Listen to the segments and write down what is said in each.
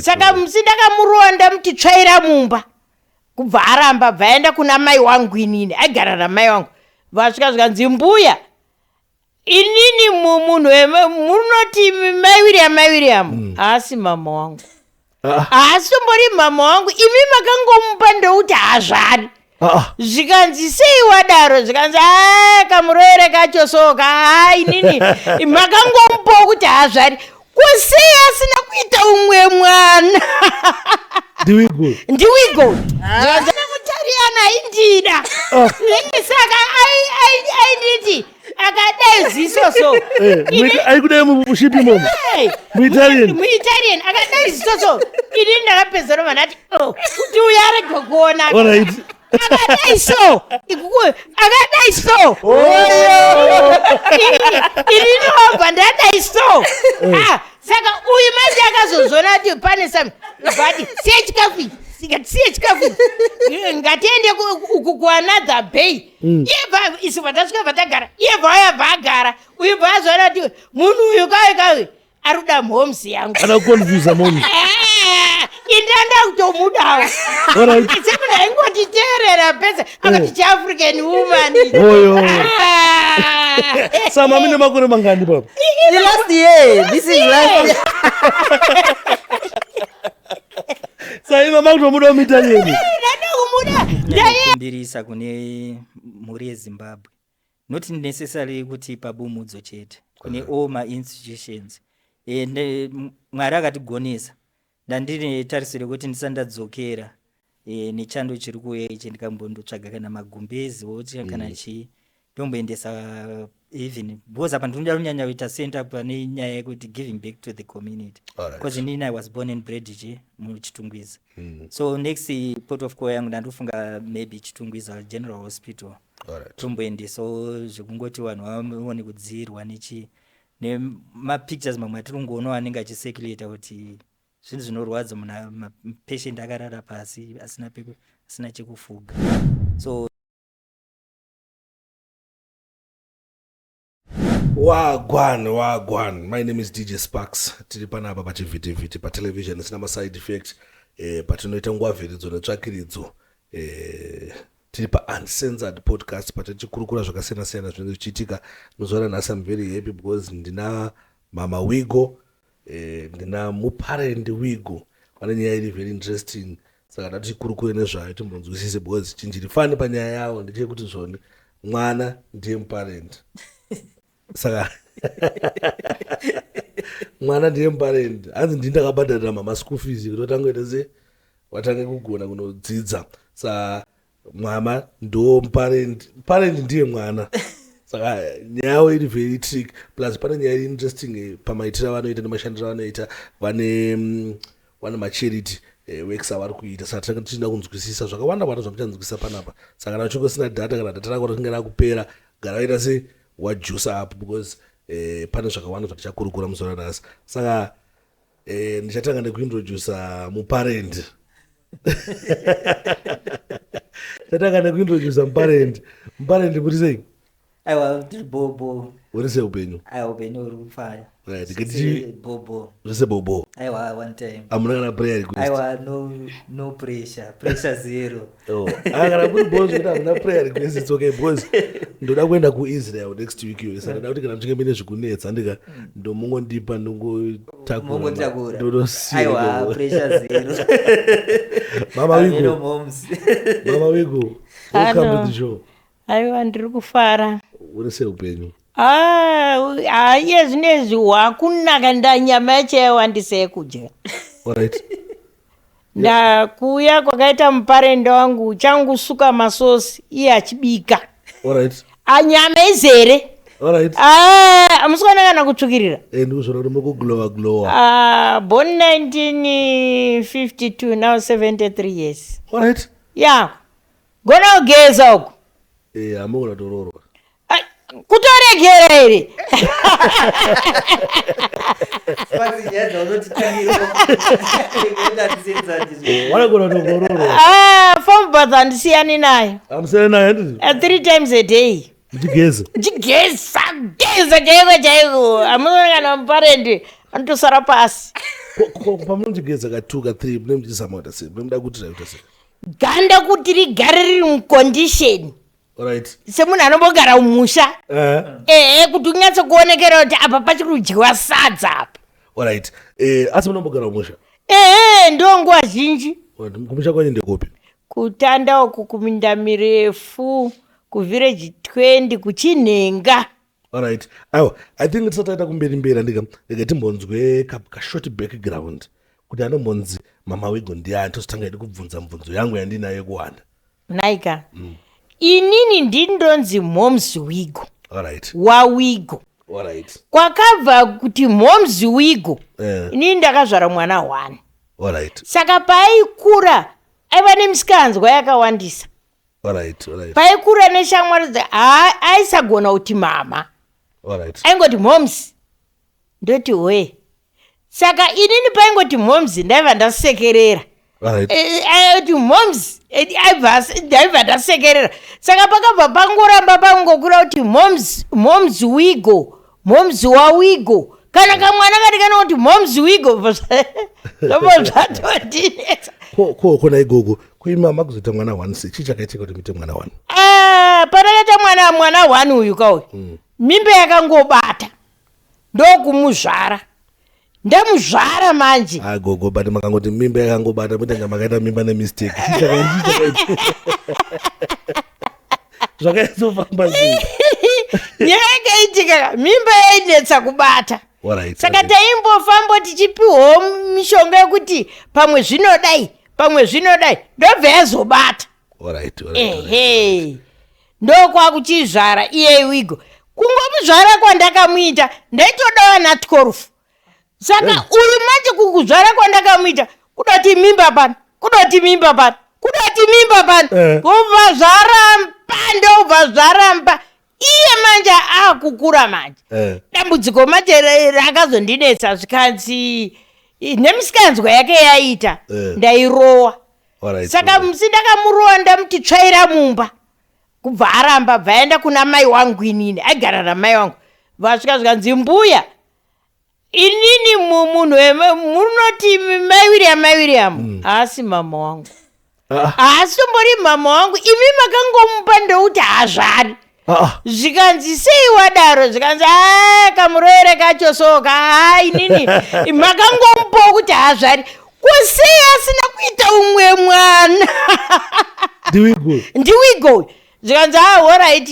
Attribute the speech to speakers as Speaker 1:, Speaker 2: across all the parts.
Speaker 1: Saka musi ndakamurowa ndamuti tsvaira mumba kubva aramba bva aenda kuna mai wangu inini aigara namai wangu vasvika zvikanzi mbuya inini munhu munoti mai william mai william mm. haasi mama wangu ah. haasitombori mama wangu imi makangomupa ndokuti hazvari ah, ah. zvikanzi sei wadaro zvikanzi a kamuroere kacho soka ha inini makangomupawo kuti hazvari ko sei asina kuita umwe mwana
Speaker 2: ndiwigo
Speaker 1: ndiwigo zvikanzi aindida ah. saka ainditi akadai ziso so
Speaker 2: eh, aikudai mushipi imomo muitalian
Speaker 1: muitalian akadai ziso so ini ndakapedzera vanati oh, kuti uyo arege kuona akadai so akadai so oh. ini ndobva ndadai so eh. ah, saka uyu manje akazozvona kuti pane some but siye chikafu ichi siye chikafu ngatiende uku kuanother bay mm. iye bva isu vatasvika vatagara iye bva auya bva agara uyu bva azoona kuti munhu uyu kawe kawe ari kuda mhoms yangu
Speaker 2: ana kuconfusa moms
Speaker 1: eh, indanda kutomudawo semunhu aingotiteerera pese akati eh. chiafrican woman
Speaker 2: oyo ah. sama mine makore mangani papa
Speaker 3: last year this is last year
Speaker 2: saiva makutomuda muitalian
Speaker 4: ndinokumbirisa kune mhuri yezimbabwe not necessarily kuti pabumudzo chete kune all mainstitutions e, mwari akatigonesa ndandine tarisiro yekuti ndisati ndadzokera e, nechando chiri kuuya ichi ndikambondotsvaga kana magumbezi woti kana mm. chii ndomboendesa even because apa ndinoda kunyanya kuita center pane nyaya yekuti giving back to the community because inini i was born and bred chi muchitungwiza mm. so next port of call yangu ndandofunga maybe chitungwiza general hospital tomboendesawo zvekungoti vanhu vaone kudziirwa nechi nemapictures mamwe atiri kungoonawo anenge achicirculata kuti zvinhu zvinorwadza munhu mapatient akarara pasi asina peku asina chekufuga so
Speaker 2: Wagwan, wagwan. My name is DJ Sparks. Tiri panapa pachivhitivhiti patelevision isina maside effect eh, patinoita ngwavhiridzo netsvakiridzo eh, tiri pauncensored podcast patichikurukura zvakasiyana siyana zvinenge zvichiitika muzuva ranhasi. I'm very happy because ndina Mama Wigo eh, ndina muparent Wigo vane nyaya iri very interesting saka da tichikurukure nezvayo timbonzwisise because chinjiri fani panyaya yavo ndechekuti zvoni mwana ndiye muparent saka mwana ndiye muparent hanzi ndini ndakabhadharira mama school fees kuti vatangoita se vatange kugona kunodzidza sa mwama ndo parent parent ndiye mwana saka nyaya yavo iri very trick plus pane nyaya iri interesting eh, pamaitiro avanoita nemashandiro avanoita vane mm, vane macharity eh, works avari kuita saka tinenge tichida kunzwisisa zvakawanda wanda zvamuchanzwisisa panapa saka kana uchinge usina data kana data rako ringe rakupera gara waita se wajusa up because eh, pane zvakawanda zvatichakurukura muzuva ranhasi saka Eh, ndichatanga nekuintrodusa muparent chatanga nekuintrodusa muparent muparent muri sei
Speaker 4: aiwa tiri bobo
Speaker 2: uri sei upenyu
Speaker 4: aiwa upenyu uri kufaya
Speaker 2: Right, ngati-
Speaker 4: bobo
Speaker 2: zvese bobo
Speaker 4: aiwa one time
Speaker 2: hamuna kana prayer request
Speaker 4: aiwa no no pressure pressure zero
Speaker 2: Oh, ah, kana kuri bho zvekuti hamuna prayer request it's okay because ndoda kuenda kuisrael next week iyoyo saka ndoda kuti kana muchinge mine zvikunetsa ndika ndomungondipa
Speaker 4: ndongotakura
Speaker 2: ndonosiya
Speaker 4: pressure zero
Speaker 2: mama wigo mama wigo welcome to the show
Speaker 1: aiwa ndiri kufara
Speaker 2: uri sei upenyu
Speaker 1: ah, iye zvinezvi hwakunaka ndanyama yacho yawandisa yekudya
Speaker 2: alright
Speaker 1: ndakuuya kwakaita muparende wangu changusuka masosi iye achibika
Speaker 2: alright
Speaker 1: anyama izere
Speaker 2: alright
Speaker 1: ah, amusikuona kana kutsvukirira
Speaker 2: eh, ndikuzvona kuti mukuglowa glowa
Speaker 1: ah, born 1952 now 73 years
Speaker 2: alright
Speaker 1: ya gona kugeza uku
Speaker 2: eh, hamugona toroorwa
Speaker 1: kutoregera here
Speaker 2: ah,
Speaker 1: fombirth handisiyani nayo
Speaker 2: amusiyani nayo handiti
Speaker 1: eh, three times a day
Speaker 2: muchigeza
Speaker 1: muchigeza geza chaiko chaiko hamuona kana muparendi anotosara pasi
Speaker 2: Pamunondigeza ka 2 ka 3 mune muchizama kuita sei? Mune muda kuti raita sei?
Speaker 1: Ganda kuti rigare riri mucondition.
Speaker 2: Alright.
Speaker 1: Semunhu anombogara mumusha.
Speaker 2: Eh.
Speaker 1: Ehe, kuti unyatse kuonekera kuti apa pachiri kudyiwa sadza apa.
Speaker 2: Alright. Eh, asi munombogara mumusha?
Speaker 1: Ehe, ndo nguva zhinji.
Speaker 2: Alright, kumusha kwenyu ndekupi?
Speaker 1: Kutanda uku kuminda mirefu kuvillage 20 kuchinhenga.
Speaker 2: Alright. Aiwa, I think tisati taita kumberi mberi andika rega timbonzwe ka, ka short background kuti anombonzi Mama Wigo ndiani tozotanga hedu kubvunza mubvunzo yangu yandinayo yekuwanda.
Speaker 1: Naika. Inini ndindonzi Moms Wigo.
Speaker 2: Alright.
Speaker 1: WaWigo.
Speaker 2: Alright.
Speaker 1: Kwakabva kuti Moms Wigo.
Speaker 2: Eh.
Speaker 1: Inini ndakazvara mwana 1.
Speaker 2: Alright.
Speaker 1: Saka paaikura aiva nemisikanzwa yakawandisa.
Speaker 2: Alright, alright.
Speaker 1: Paikura neshamwari aisagona kuti mama.
Speaker 2: Alright.
Speaker 1: Aingoti moms. Ndoti we. Saka inini paingoti moms ndaiva ndasekerera.
Speaker 2: Alright.
Speaker 1: Aiti moms ndaibva ndasekerera. Saka pakabva pangoramba pangokura kuti moms, moms wigo, moms wawigo. Kana kamwana kati kana kuti moms wigo zvobva zvatondinetsa.
Speaker 2: Ko kona igogo kuima makuzoita mwana 1 sei? Chii chakaitika kuti muite mwana 1?
Speaker 1: Patakaita mwana 1 uyu kauyu. Mimba yakangobata. Ndokumuzvara. Ndamuzvara manje.
Speaker 2: Ah, gogo, but makangoti mimba yakangobata mutanga makaita mimba nemistake. Chii chakaitika? Zvakaizofamba sei?
Speaker 1: Nyaya yakaitika, mimba yainetsa kubata.
Speaker 2: Alright,
Speaker 1: Saka
Speaker 2: alright.
Speaker 1: taimbofamba tichipiwawo mishonga yekuti pamwe zvinodai, pamwe zvinodai, ndobva yazobata.
Speaker 2: Alright, alright, alright.
Speaker 1: Ehe. Ndokwakuchizvara iye Wigo. Kungomuzvara kwandakamuita ndaitoda vana 12. Saka uyu manje kukuzvara kwandakamuita kudoti mimba pano, kudoti mimba pano, kudoti mimba pano. Kubva zvaramba, ndobva zvaramba. Iye manje akukura manje. Dambudziko manje rakazondinetsa zvikanzi nemisikanzwa yake yaita ndairowa.
Speaker 2: Alright,
Speaker 1: Saka
Speaker 2: alright.
Speaker 1: musi ndakamurowa ndamuti tsvaira mumba. Kubva aramba bva aenda kuna mai wangu inini, aigara namai wangu. Vasvika zvikanzi mbuya inini munhu munoti mai William, mai William haasi mama wangu. Haasi tombori mama wangu, imi makangomupa ndokuti haazvari. Zvikanzi sei wadaro? Zvikanzi kamuroere kacho soka, inini makangomupawo kuti haazvari. Kusei asina kuita umwe mwana?
Speaker 2: Ndiwigo.
Speaker 1: Ndiwigo. Zvikanzi alright,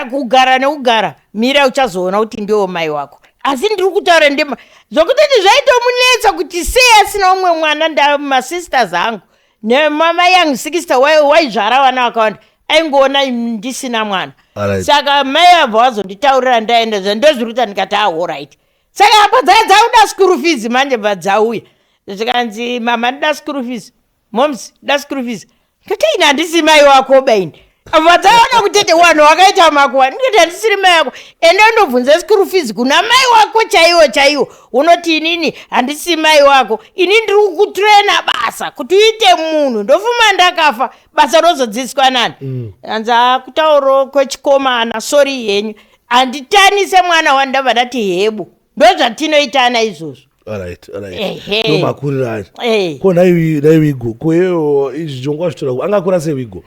Speaker 1: kugara nekugara, mira uchazoona kuti ndiwo mai wako. Asi ndiri kutaura ndema zvokutoti zvaitomunetsa kuti sei asina umwe mwana. Nda masisters angu nemama yangu sister waizvara vana vakawanda, aingoona ndisina mwana.
Speaker 2: Alright.
Speaker 1: Saka mai vabva vazonditaurira ndaenda ndozviri kuita ndikati alright. Saka apo dzauda school fees manje bva dzauya. Zvikanzi mama ndida school fees, moms ndida school fees. Ndikati ini handisi mai wako ba ini. Abva dzaona kutete wanhu wakaita makuwa. Ndikati handisiri mai wako. Enda undobvunza school fees kuna mai wako chaiwo chaiwo. Unoti inini handisi mai wako. Ini ndiri kukutraina basa kuti uite munhu. Ndofuma ndakafa basa rozodzidziswa nani? Hanzi akutauro kwechikomana, sorry yenyu. Handitanise mwana wandabva ndati hebu. Ndozvatinoitana izvozvo.
Speaker 2: Alright, alright.
Speaker 1: Ehe.
Speaker 2: Ndo makuriro acho.
Speaker 1: Eh.
Speaker 2: Ko nhai Wigo, ko iyeyo izvi chongwa zvitora angakura sei Wigo?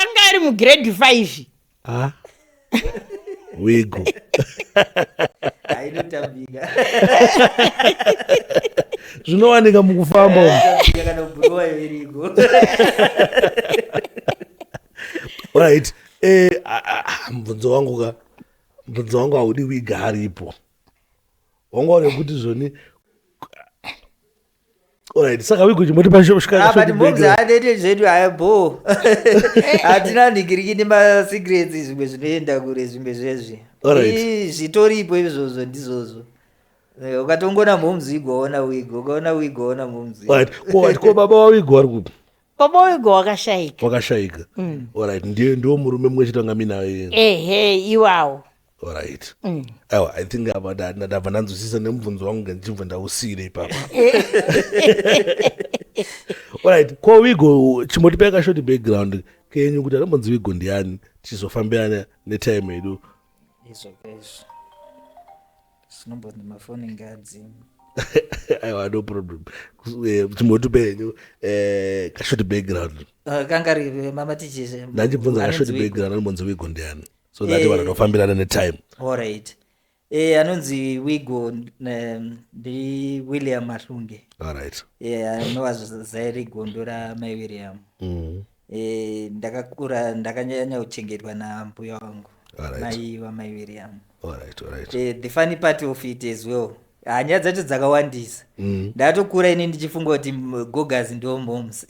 Speaker 1: Anga ari mugrade 5.
Speaker 2: Wigo.
Speaker 4: Ainotambika.
Speaker 2: Zvinowanika mukufamba umu.
Speaker 4: Tambika kana kubhuruwa iriko.
Speaker 2: Alright. Mubvunzo wangu ka. Mubvunzo wangu haudi Wigo aripo. Wanga uri kuti zvoni. Alright, saka Wigo chimboti pasho
Speaker 4: Ah, but moms haadete zvedu haibo. Hatina nhingiriki nemasecrets zvimwe zvinoenda kure zvimwe zvezvi.
Speaker 2: Alright.
Speaker 4: Zvitoripo izvozvo ndizvozvo. Ukatongona moms igoona Wigo, ukaona Wigo ona moms.
Speaker 2: Alright, ko baba waWigo vari kupi?
Speaker 1: Baba waWigo wakashayika.
Speaker 2: Wakashayika. Alright, ndiye murume mumwe chete wanga minaye iye.
Speaker 1: Ehe, iwawo.
Speaker 2: Alright. Aiwa, I think apa ndabva ndanzwisisa nemubvunzo wangu ndichibva ndausiyire ipapo. Alright, ko Wigo chimbotipai kashort background kenyu kuti anombonzi Wigo ndiani tichizofambirana netime yedu.
Speaker 4: Izvo izvo. Zvinombonzi mafoni ngadzime.
Speaker 2: Aiwa, no problem. Chimbotipe henyu kashort background.
Speaker 4: Kanga ri mama tichizve.
Speaker 2: Ndachibvunza kashort background, anombonzi Wigo ndiani, so that vanhu vanofambirana netime.
Speaker 4: Alright, anonzi Wigo ndi William Mahlunge. Anova zai gondo ramai William. Ndakakura ndakanyanya kuchengetwa nambuya wangu, mai vamai William.
Speaker 2: Alright alright
Speaker 4: The funny part of it as well, hanya dzacho dzakawandisa. Ndatokura ini ndichifunga kuti gogas ndo moms.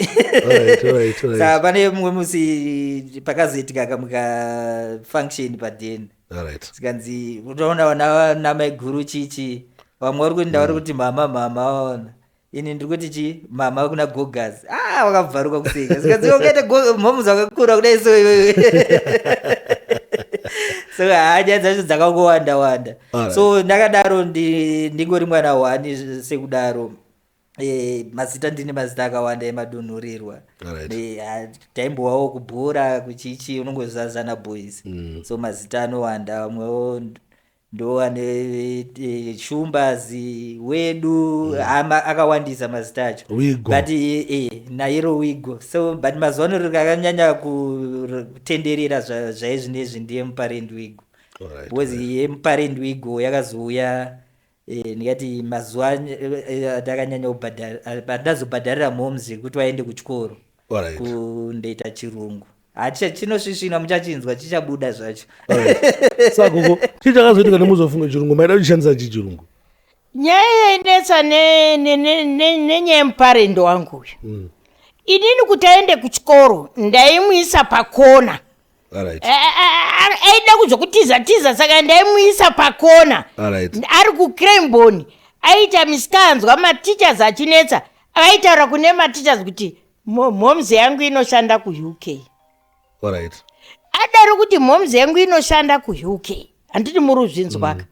Speaker 4: Saka pane mumwe musi pakazoitika kamuka function padeni, zikanzi unoona vana namaiguru chichi, vamwe vari kuti ndavari kuti mama, mama, vaona ini ndiri kuti chi mama kuna gogas. Ah, wakabvaruka kuseka, zikanzi wakaita moms wakakura kudai. So iwewe, so hanya dzacho dzakangowanda wanda. So ndakadaro ndingori mwana wani sekudaro. Mazita, ndine mazita akawanda emadunhurirwa. Taimbowawo kubhora kuchichi, unongozazana boys. So mazita anowanda, vamwewo ndo ane shumbazi wedu. Akawandisa mazita acho.
Speaker 2: Wigo.
Speaker 4: But nairo Wigo. So but mazuva ano rakanyanya kutenderera zvaizvinezvi ndiye muparendi Wigo, because yemuparendi Wigo yakazouya, ndingati mazuva atakanyanya kubhadhara, pandazobhadharira moms kuti vaende kuchikoro kundoita chirungu. Hacha chinosvisvina, muchachinzwa, chichabuda zvacho.
Speaker 2: Saka gogo, chii chakazoitika nemuzofunga chirungu? Maida kuchishandisa chii chirungu?
Speaker 1: Nyaya yainetsa nenyaya yemuparendo wangu uyu, inini kuti aende kuchikoro ndaimuisa pakona. Aida kuzokutiza tiza, saka ndaimuisa pakona. Ari kuCranborne aita misikanzwa, mateachers achinetsa, aitaura kune mateachers kuti moms yangu inoshanda kuUK. Adaro kuti moms yangu inoshanda kuUK, handiti muri kuzvinzwaka?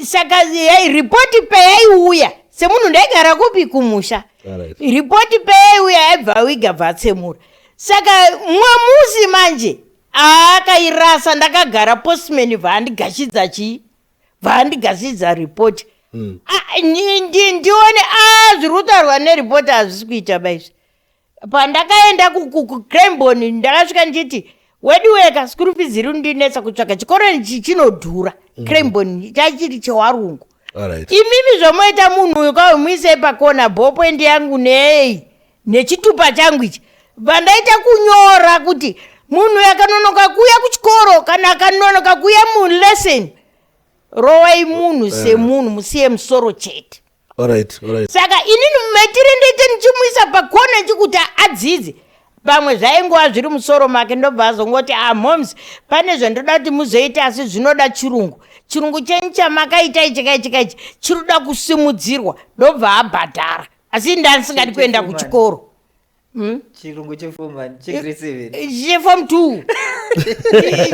Speaker 1: Saka ripoti payaiuya, semunhu ndaigara kupi? Kumusha. Ripoti payaiuya aibva wiga bva atsemura. Saka mumwe musi manje aakairasa, ndakagara, postman bva andigashidza chii, bva andigashidza ripoti. Ah, ndione a zviri kutaurwa neripoti hazvisi kuita baizvi. Pandakaenda kuCranborne ndakasvika ndichiti, "Weduweka, school fees iri kundinetsa kutsvaga chikoro ichi chinodhura." Cranborne chachiri chewarungu. Imimi zvomoita munhu uyu kwawe muisei pakona, ballpoint yangu nei nechitupa changu ichi, pandaita kunyora kuti munhu akanonoka kuuya kuchikoro kana akanonoka kuuya mulesson, rowai munhu semunhu, musiye musoro chete. Saka inini mumaitire ndoite ndichimuisa pakona chikuti adzidze, pamwe zvaingova zviri musoro make, ndobva azongoti, "Ah moms, pane zvandoda kuti muzoita, asi zvinoda chirungu. Chirungu chenyu chamakaita ichi kaichi kaichi chinoda kusimudzirwa." Ndobva abhadhara, asi ndandisingadi kuenda kuchikoro.
Speaker 4: Chirungu cheform one, chegrade seven?
Speaker 1: Cheform two,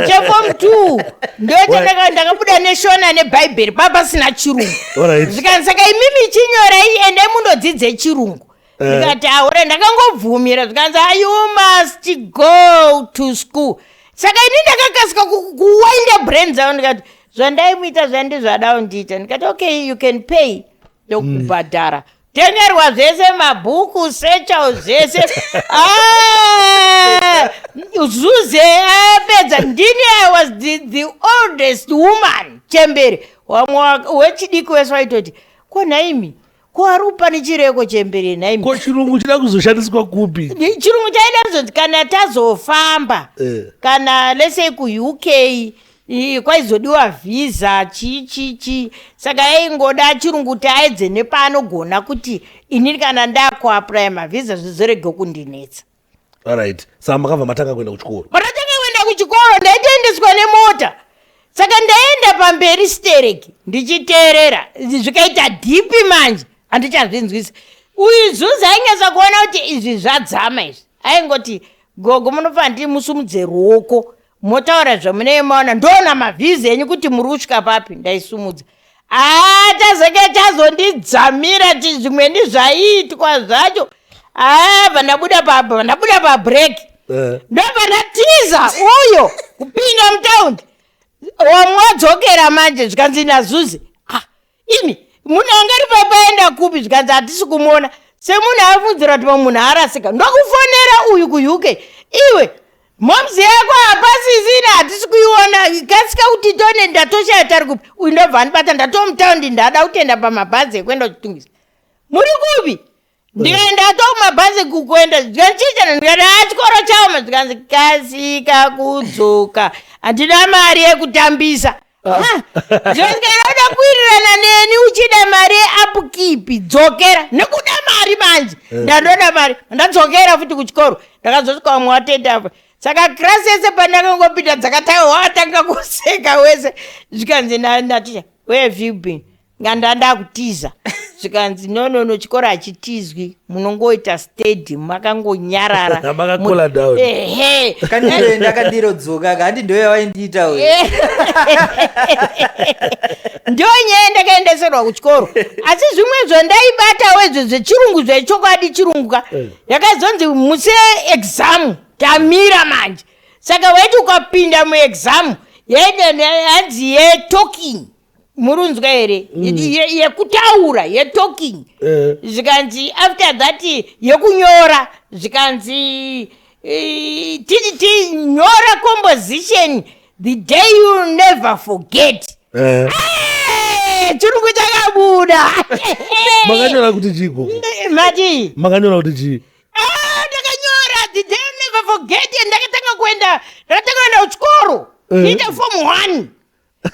Speaker 1: cheform two ndochandaka ndakabuda neshona nebhaibheri, papasina chirungu. Zvikanzi, "Saka imimi chinyorai, endai mundodzidze chirungu." Ndikati, "Aure." Ndakangobvumira. Zvikanzi, "Ah, you must go to school." Saka ini ndakakasika kuwainda brain dzavo, ndikati zvandaimuita zvandizvadawo ndiita, ndikati, "Okay, you can pay." Ndokubhadhara, tengerwa zvese, mabhuku, satchel, zvese. Ah, zuze apedza ndini. I was the oldest woman, chembere. Wamwe wechidiki wese waitoti, "Ko nhaimi, ko ari kupa nechireko chembere nhaimi?"
Speaker 2: Ko chirungu chida kuzoshandiswa kupi?
Speaker 1: Chirungu chaida kuzoti kana tazofamba, kana lesei kuUK, kwaizodiwa vhisa, chii chii chii. Saka aingoda chirungu kuti aedze nepaanogona kuti inini kana ndakuapplya mavhisa zvizorege kundinetsa.
Speaker 2: Alright, saka makabva matanga kuenda kuchikoro?
Speaker 1: Patatanga kuenda kuchikoro ndaitoendeswa nemota, saka ndaenda pamberi stereki ndichiteerera, zvikaita deep manje handichazvinzwisa. Uyu zuzi ainyatsa kuona kuti izvi zvadzama izvi, aingoti, "Gogo, munofanira ndi musumudze ruoko motaura zvamunenge maona, ndoona mavhizi enyu kuti muri kusvika papi." Ndaisumudza. Aa, tazenge tazondidzamira zvimweni zvaiitwa zvacho. Aa, vandabuda vandabuda pabreak, ndobva ndatiza uyo kupinda mutaundi. Wamwe wadzokera manje, zvikanzi nazuzi, "Ah, imi." Munhu anga ari papaenda kupi? Zvikanzi hatisi kumuona. Semunhu afunzira kuti munhu arasika, ndokufonera uyu kuUK, iwe momzi yako hapasisina, hatisi kuiona, kasika kuti tone, ndatoshaya tari kupi. Uyu ndobva andibata, ndatomutaundi, ndada kutoenda pamabhazi ekuenda kuchitungisa. Muri kupi? Ndikaenda tomabhazi kukuenda zvikanchichana, ndikati a chikoro chaoma. Zvikanzi kasika kudzoka, handina mari yekutambisa. Zvikanzi kana uda kuwirirana neni uchida mari yeupkeep, dzokera. Nekuda mari manje, ndandoda mari, ndadzokera futi kuchikoro. Ndakazosvika vamwe watenda apa, saka kirasi yese pandakangopinda dzakatanga wakatanga kuseka wese. Zvikanzi naticha, "Where have you been?" Nganda ndakutiza. Zvikanzi, "No, no, no, chikoro hachitizwi, munongoita steady makangonyarara."
Speaker 2: Makacool down.
Speaker 1: Ehe.
Speaker 4: Kandiroenda kandirodzoka, handi ndo yawaindiita uyu.
Speaker 1: Ndo nyaya ndakaendeserwa kuchikoro, asi zvimwe zvandaibatawo izvo zvechirungu, zvechokwadi chirungu ka. Yakazonzi musi exam tamira manje, saka waiti ukapinda muexam hanzi yetalking, murunzwa here? Yekutaura, yetalking. Zvikanzi after that yekunyora, zvikanzi titi tinyora composition, "The Day You Never Forget". Chirungu chakabuda.
Speaker 2: Makanyora kuti chii koko?
Speaker 1: Mati?
Speaker 2: Makanyora kuti chii?
Speaker 1: Ah, ndakanyora "The Day You Never Forget". Ndakatanga kuenda kuchikoro ndiita form one,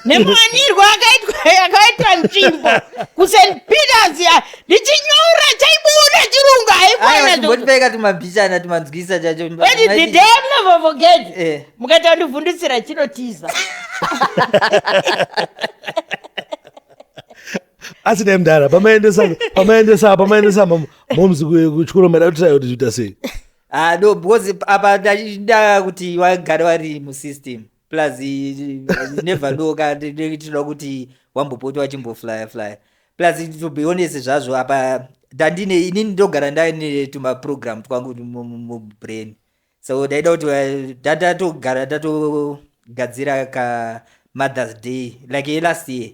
Speaker 1: nemawanirwo akaitwa nzvimbo kuSt Peters ya, ndichinyora chaibuda chirungu, haikwana.
Speaker 4: Chimbotipeka tumabhichana tumanzwisa chacho.
Speaker 1: Wait, "The Day You Never Forget". Mukati wandivhundusira chinotiza.
Speaker 2: Asi dai mudhara pamaendesa momzi kuchikoro, maida kuti kuti zviita sei?
Speaker 4: Ah, no, because apa ndachida kuti vagare vari musystem, plus you never know ka, tinoda kuti wambopota wachimboflya flya. Plus, to be honest zvazvo, apa ndandine inini ndogara ndaine tumaprogram twangu mubrain, so ndaida kuti ndatogara ndatogadzira ka Mother's Day like last year,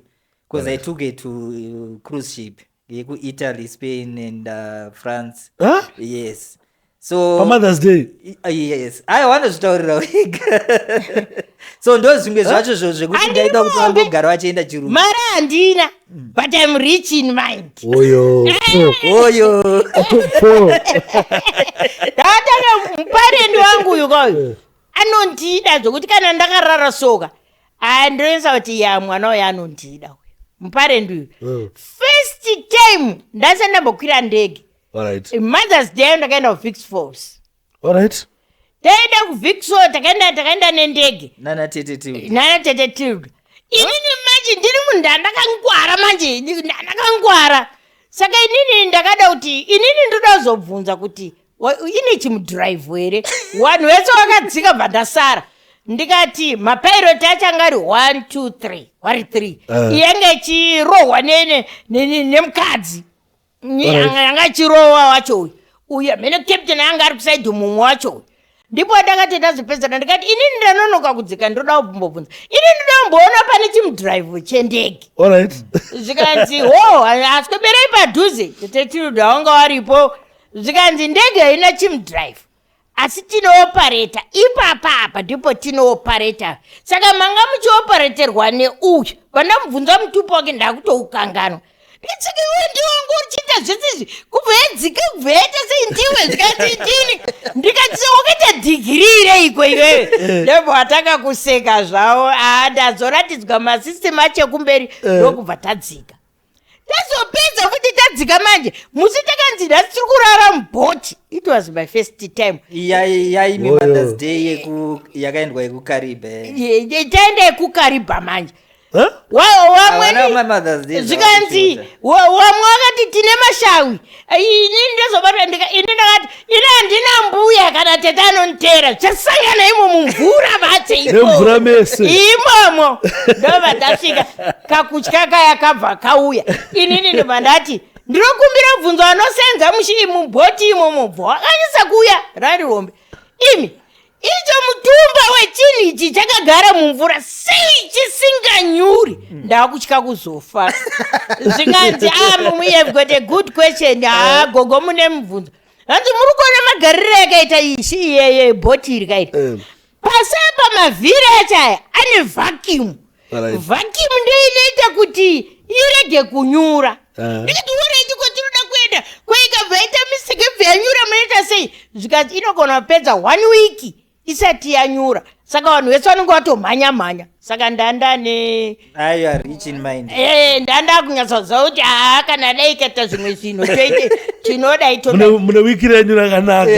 Speaker 4: because I took it to cruise ship yekuItaly, Spain and France.
Speaker 2: Huh?
Speaker 4: Yes, so
Speaker 2: PaMother's Day?
Speaker 4: Yes, aiwa, vanozvitaurira wega. So ndo zvimwe zvacho zvo zvekuti ndaida kuti
Speaker 1: Handinombi.
Speaker 4: vambogara vachienda chirungu.
Speaker 1: Mari handina, but I'm rich in mind.
Speaker 2: Oyo.
Speaker 4: Oyo.
Speaker 1: Ndakatanga muparendi wangu uyu kauyu anondida zvokuti kana ndakarara soka andinoisa kuti ya mwana uyu anondida uyu muparendi uyu. First time ndasati ndambokwira ndege, Mother's Day, ndakaenda kuVic Falls. Taenda kuVic Falls, takaenda nendege.
Speaker 4: Nana tete Tilda.
Speaker 1: Nana tete Tilda. Inini manje ndiri munhu ndandakangwara manje, ndandakangwara, saka inini ndakada kuti inini ndoda kuzobvunza kuti ine chimudhiraivho here. Vanhu vese vakadzika, bva ndasara. Ndikati mapilot acho anga ari 1, 2, 3, wari 3. Iyange ichirohwa nemukadzi. Anga achirohwa wacho uyu, uyu amene captain anga ari kuside mumwe wacho uyu. Ndipo ndakati ndazopedzana, ndikati inini ndanonoka kudzika, ndoda kumbobvunza, inini ndoda kumboona pane chimudhiraivho chendege. Zvikanzi, ho, asweberei padhuze, tete Tilda wanga waripo. Zvikanzi ndege haina chimudhiraivho, asi tinoopareta ipapa, apa ndipo tinoopareta. Saka manga muchiopareterwa neuyu. Pandamubvunza mutupo wake, ndakutoukanganwa. Nditsika, iwe ndiwangu uchiita zvese izvi, kubva yadzika, kubva yaita sei, ndiwe? Zvikanzi ndini. Ndikati wakaita dhigiri reiko iwewe? Ndobva watanga kuseka zvavo. Aa, ndazoratidzwa masystem acho ekumberi, ndokubva tadzika. Tazopedza futi tadzika manje, musi takanzi nhasi tiri kurara mubhoti. It was my first time.
Speaker 4: Yaimi
Speaker 2: Oyo.
Speaker 4: Mother's Day yakaendwa yekuKaribe.
Speaker 1: Taenda yekuKaribha manje.
Speaker 2: Huh?
Speaker 4: Havana
Speaker 1: Wamweni
Speaker 4: maMother's Day
Speaker 1: zvikanzi
Speaker 4: zvavakuchiita.
Speaker 1: wamwe wakati tine mashawi. Inini ndozobatwa, ini ndakati ini handina mbuya kana tete anonditeera. Zvichasangana imo mumvura mate.
Speaker 2: Nemvura mese.
Speaker 1: Imomo ndobva tasvika, kakutya kaya kabva kauya. Inini ndobva ndati ndinokumbira bvunzo anosenza mubhoti imomo. Bva wakanyisa kuuya rari hombe imi. Icho mutumba wechinhu ichi chakagara mumvura sei chisinganyuri? Ndakutya kuzofa. Zvikanzi, ah, you have got a good question. Ah, gogo mune mubvunzo. Hanzi muri kuona magariro yakaita ishi iyeye bhoti iri kairi. Pasi apa mavhiri acho aya ane vacuum. Vacuum ndiyo inoita kuti irege kunyura. Ndikati alright, kwatinoda kuenda kwaikabva yaita mistake ibva yanyura munoita sei? Zvikati inogona kupedza 1 week isati yanyura. Saka vanhu vese vanenge vatomhanya mhanya. Saka ndanda ne
Speaker 4: Ah, you are rich in mind.
Speaker 1: Ndanda kunyatsoziva kuti haa, kana dai ikaita zvimwe zvinhu toite tinodai todai.
Speaker 2: Mune wiki renyu rakanaka.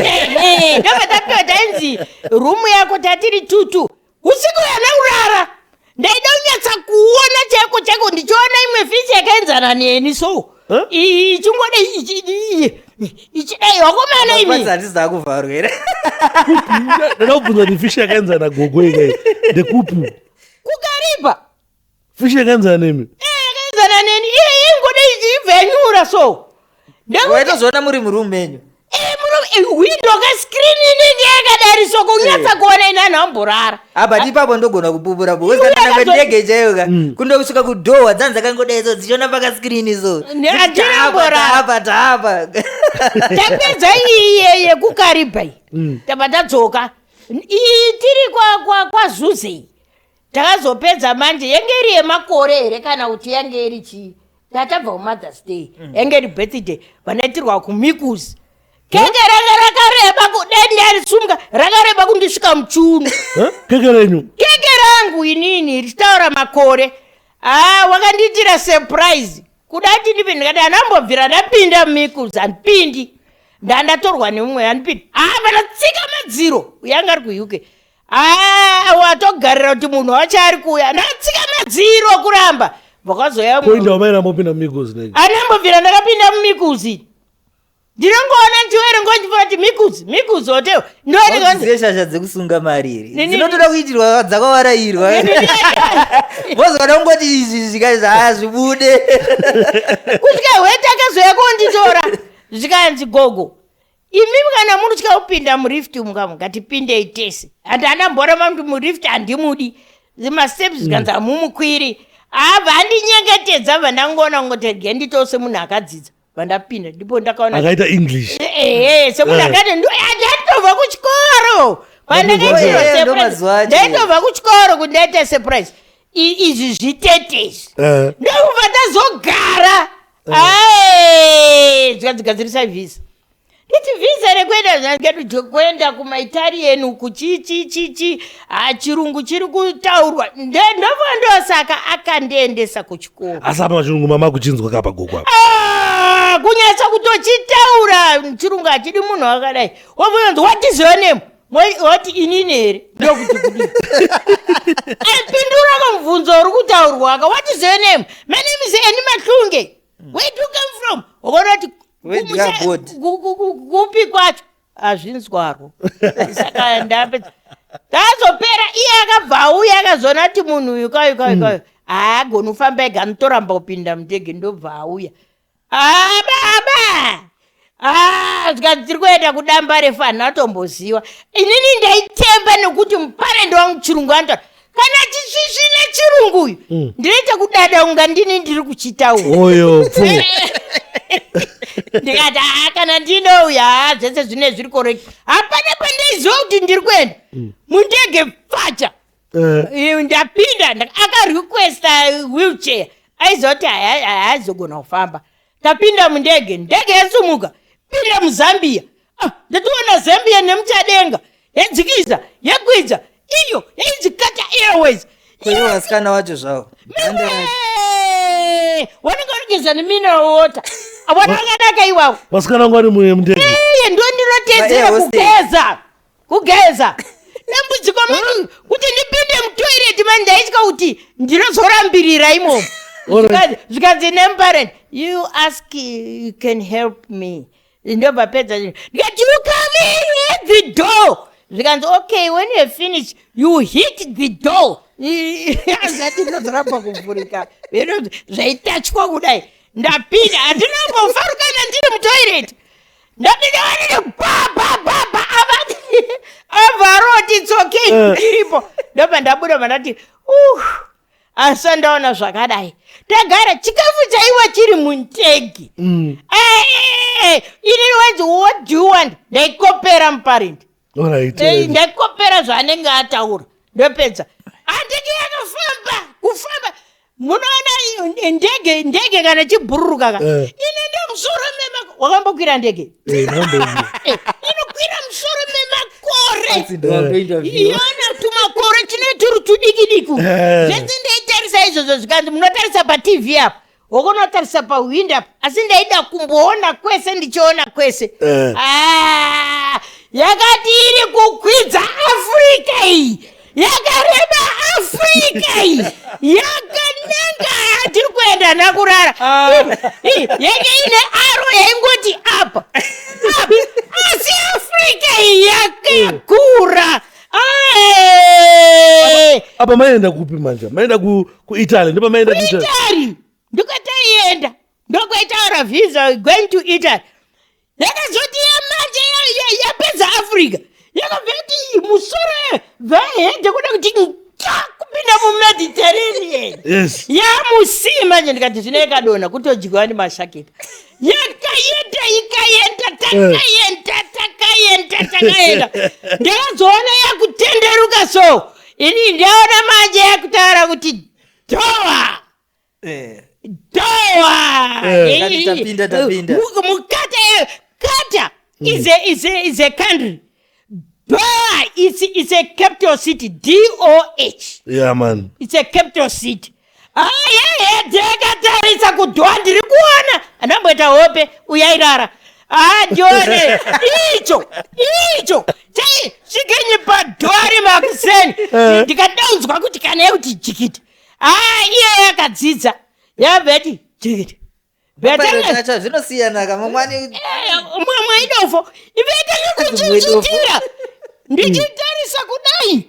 Speaker 1: Ndobva tapiwa tainzi rumu yako tatiri tutu. Usiku yana kurara. Ndaida kunyatsa kuona chaiko chaiko ndichiona imwe fishi yakaenzana neni so.
Speaker 2: Huh?
Speaker 1: Iyi ichingoda ichidai wakomana imi.
Speaker 4: Kwanza handisi dzakuvharwa here?
Speaker 2: Ndada kubvunza kuti fishi yakaenzana gogo ikai ndekupi?
Speaker 1: Kukariba.
Speaker 2: Fishi yakaenzana nemi?
Speaker 1: Yakaenzana neni. Iye ingoda ichibva yanyura so. Ndekuti
Speaker 4: Waitozoona muri muroom menyu.
Speaker 1: Window ka screen inenge yakadari so kunyatsa kuona ina nhamborara.
Speaker 4: Apa ipapo ndogona kupupura because
Speaker 1: Iwe
Speaker 4: kana
Speaker 1: yakazo-
Speaker 4: ndege chaiyo ka kundosvika kudhowa dzanzi dzakangodai so dzichiona pakascreen so.
Speaker 1: Handinamborara.
Speaker 4: Taapa taapa.
Speaker 1: Tapedza iyi yekuKariba iyi. Tabva tadzoka. Iyi tiri kwaZuze iyi. Takazopedza manje yenge iri yemakore here kana kuti yange iri chii? Tatabva kuMother's Day. Yange iri birthday vanaitirwa kuMikuzi. Keke ranga rakareba kudai ndarisumuka rakareba kundisvika muchiuno.
Speaker 2: Huh? Keke renyu?
Speaker 1: Keke rangu inini richitaura makore. Ah, wakandiitira surprise. Kuda kuti ndipe ndikati andambobvira ndapinda muMikuzi handipindi. Ndandatorwa nemumwe handipindi. Ah, vanatsika madziro. Uyo anga ari kuUK. Ah, watogarira kuti munhu wacho ari kuuya. Ndatsika madziro kuramba. Vakazoya
Speaker 2: Poinda wamaina mopinda muMikuzi nei?
Speaker 1: Andambobvira ndakapinda muMikuzi. Ndinongoona ndichiwerenga ndichifunga kuti Mikuzi, Mikuzi hotel. Ndoona
Speaker 4: Dziye shasha dzekusunga mari here?
Speaker 1: Nini-
Speaker 4: Dzinotoda kuitirwa dzakawarairwa. Vozoda kungoti izvi zvikai zvibude.
Speaker 1: Kusvika hwete akazoya konditora. Zvikanzi gogo. Imi kana muri kutya kupinda murift mukamu ngatipindei tese. Handi andamboramba kuti murift handimudi. Masteps zvikanzi hamumukwiri. Abva andinyengetedza bva ndangoona kungoti regai nditose munhu akadzidza. Bva ndapinda ndipo ndakaona
Speaker 2: Akaita English.
Speaker 1: Semunhu akati ndatobva kuchikoro. Pandakaitirwa
Speaker 4: Ndo
Speaker 1: surprise.
Speaker 4: mazuva acho.
Speaker 1: Ndaitobva kuchikoro kuti ndaita surprise. Izvi zvitete izvi. Ndokubva ndazogara. Ai, zvikanzi visa. Nditi visa rekuenda zvangedu kuenda kumaItalian uku chi chi chi chi. Ah, chirungu chiri kutaurwa. Ndobva ndosaka akandiendesa kuchikoro.
Speaker 2: Asi apa chirungu mama kuchinzwa kapa gogo apa.
Speaker 1: Ah, kunyatsa kutochitaura chirungu hachidi munhu akadai. Wobvunza what is your name? Wati inini here? Ndokuti kudii? Aipindura kamubvunzo uri kutaurwa aka. What is your name? My name is Annie Mahlunge. Where do you come from? Wakaona kuti
Speaker 4: Where do you abode?
Speaker 1: kupi kwacho? Hazvinzwarwo. Saka ndapedza. Tazopera iye akabva auya akazoona kuti munhu uyu kauyu kauyu kauyu. Haagoni kufamba ega anotoramba kupinda mundege ndobva auya. Ah, baba! Ah, zvikanzi tiri kuenda kudamba refu handina kutomboziva. Inini ndaitemba nekuti muparendi wangu chirungu anotaura. Kana chisvisvine chirungu uyu, ndinoita kudada kunga ndini ndiri kuchitaura.
Speaker 2: Oyo pfu.
Speaker 1: Ndikati haa kana ndinouya haa zvese zvine zviri correct. Hapana pandaiziva kuti ndiri kuenda. Mundege pfacha. Ndapinda akarequesta wheelchair. Aiziva kuti haazogona kufamba. Tapinda mundege, ndege yasumuka. Pinda muZambia. Ah, ndatoona Zambia nemuchadenga. Yadzikisa, yekwidza. Iyo yainzi Qatar Airways.
Speaker 4: Kweyo vasikana wacho zvavo.
Speaker 1: Vanenge varikugeza nemineral water. Vana vakanaka iwavo.
Speaker 2: Vasikana vangu vari mundege.
Speaker 1: Iye ndo ndinotedzera
Speaker 4: Va-air hostess.
Speaker 1: kugeza. Kugeza. Dambudziko mani kuti ndipinde mutoilet mani ndaitya kuti ndinozorambirira imomo. Zvikanzi nemuparent, you ask you can help me. Ndobva pedza ndikati you come in at the door. Zvikanzi okay when you finish you hit the door. Azati ndinozoramba kuvhurika. Zvaitachwa kudai. Ndapinda handinambofarukana ndiri mutoilet. Ndapinda vanene ba ba ba ba avati avaroti Iripo. Ndobva ndabuda, bva ndati asi ndaona zvakadai. Tagara, chikafu chaiwa chiri mundege. Inini wanzi, "What do you want?" Ndaikopera muparent. Ndaikopera zvaanenge ataura, ndopedza. Handege yakafamba kufamba, munoona ndege kana chibhururuka ka, inoenda musoro mema. Wakambokwira ndege? Inokwira musoro memakore, iona tumakore tine turi tudiki diku. Zvese ndaitarisa izvozvo, zvikanzi munotarisa paTV apa, wakonotarisa pahwindo apa, asi ndaida kumboona kwese, ndichiona kwese. Ah, yakati iri kukwidza Afrika iyi, yakareba Afrika iyi, yakananga hatiri kuenda nakurara. Yenge ine aro yaingoti apa apa, asi Afrika iyi yakakura. Ai!
Speaker 2: Apa maenda kupi manje? Maenda kuItaly? Ndipo maenda kuItaly?
Speaker 1: Italy ndokataienda, ndokwaitaura visa going to Italy. Yakazoti yamanje yapedza Africa, yakabva yati musoro vahedhe kuda kuti nca kupinda muMediterranean. Yamusii manje, ndikati zvino yakadonha kutodyiwa nemashaketa. Yakaenda, ikaenda, takaenda, takaenda, takaenda. Ndakazoona yakutenderuka, so ini ndaona manje yakutaura kuti Doha. Doha.
Speaker 4: Kati tapinda, tapinda.
Speaker 1: Mukata, Qatar is a country. Doha is a capital city, D O H.
Speaker 2: Yeah man.
Speaker 1: It's a capital city. Aya, ndakatarisa kuDoha, ndiri kuona andamboita hope uyairara. Ah, ndione icho icho chai svikenyi paDoha rimakuseni, ndikadaunzwa kuti kana yekuti jikiti. Ah, iye yakadzidza yabva yati jikiti.
Speaker 4: Pilot acho zvinosiyana ka mamwani.
Speaker 1: Mwe idofo ivetanga kuchichitira, ndichitarisa kudai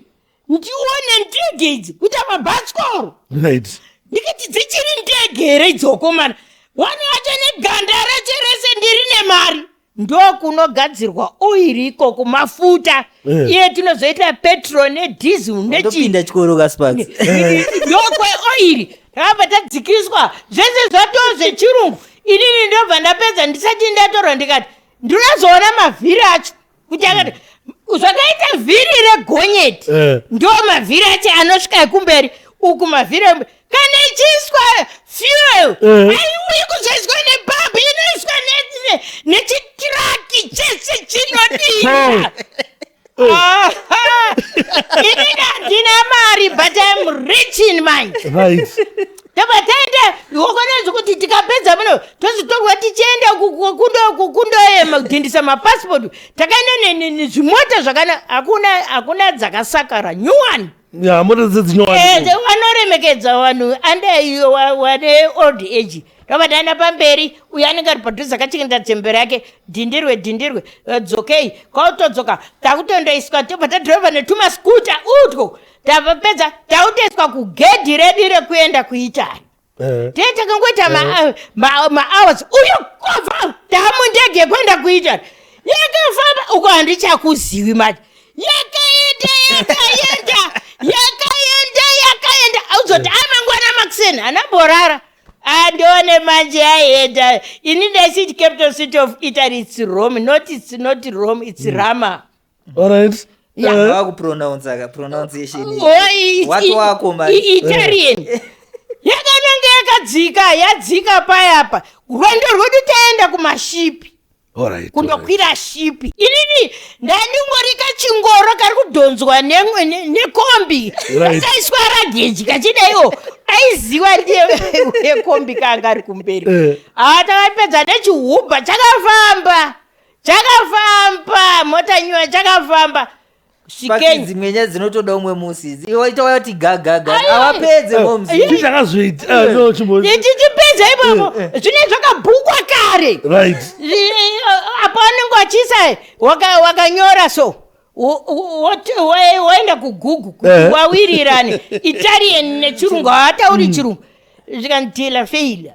Speaker 1: ndione ndege idzi kuita mabhasikoro. Ndikati dzichiri ndege here idzokomana? Wani wacho neganda racho rese, ndiri nemari, ndokunogadzirwa oiri ikoko, mafuta. Iye tinozoita petrol nedhizel nechii.
Speaker 4: Ndopinda chikoro kaSparks.
Speaker 1: Ndokweoiri, takabva tadzikiswa, zvese zvatoo zvechirungu. Inini ndobva ndapedza, ndisati ndatorwa ndikati ndinozoona mavhiri acho kuti akati zvakaita vhiri regonyeti. Ndo mavhiri acho anosvika ekumberi uku, mavhiri ekumberi kana ichiiswa fuel aiuyi kuzoiswa nepambi, inoiswa nechitiraki chese chinodira. Aha! Inini handina mari, but I'm rich in mind. Tobva taenda wakonazvo kuti tikapedza muno tozotorwa tichienda kundoyema kudhindisa mapasipoti. Takaenda nezvimota zvakana, hakuna dzakasakara, new one.
Speaker 2: Ya, mota dzedzinyowani.
Speaker 1: Vanoremekedza vanhu ande wane old age. Tobva taenda pamberi, uyo anenge ari padhuze akachengeta dzembe rake, dhindirwe dhindirwe, dzokei kwautodzoka, takutondoiswa. Tobva tadhiraivha netumaskuta utwo, tabva takutoiswa kugedhi redu rekuenda kuItaly. Tee takangoita mahours, uyo kobva taamundege yekuenda kuItaly. Yakafamba uko, handichakuzivi manje. Yakaenda, yakaenda, yakaenda, yakaenda, auzoti amangwana makuseni anamborara andione manje aenda. Ini ndaisiti capital city of Italy, it's Rome. Not, it's not Rome, it's Rama.
Speaker 2: Alright.
Speaker 4: Vakupronounce ka pronunciation.
Speaker 1: Oh,
Speaker 4: Wati wako manje.
Speaker 1: Italian yakananga yakadzika, yadzika payapa rwendo rwedu, taenda kumashipi kundokwira shipi. Inini ndandingori kachingoro kari kudhonzwa nekombi kakaiswa rageji kachidaiwo, aiziwa ndiye wekombi kanga ari kumberi. Ah, takapedza nechihubha, chakafamba, chakafamba, mota nyuwa, chakafamba.
Speaker 4: Sparks,
Speaker 1: svikeni.
Speaker 4: Dzimwe nyaya dzinotoda umwe musi, iwaita wati gagaga awapedze moms.
Speaker 2: Chii chakazoita? Ah, no,
Speaker 1: Tichipedza ipapo, zvine zvakabhukwa kare. Apo anenge achiisa wakanyora, so waenda kuGoogle kuti wawirirane Italian nechirungu, haatauri chirungu, zvikanzi dela feila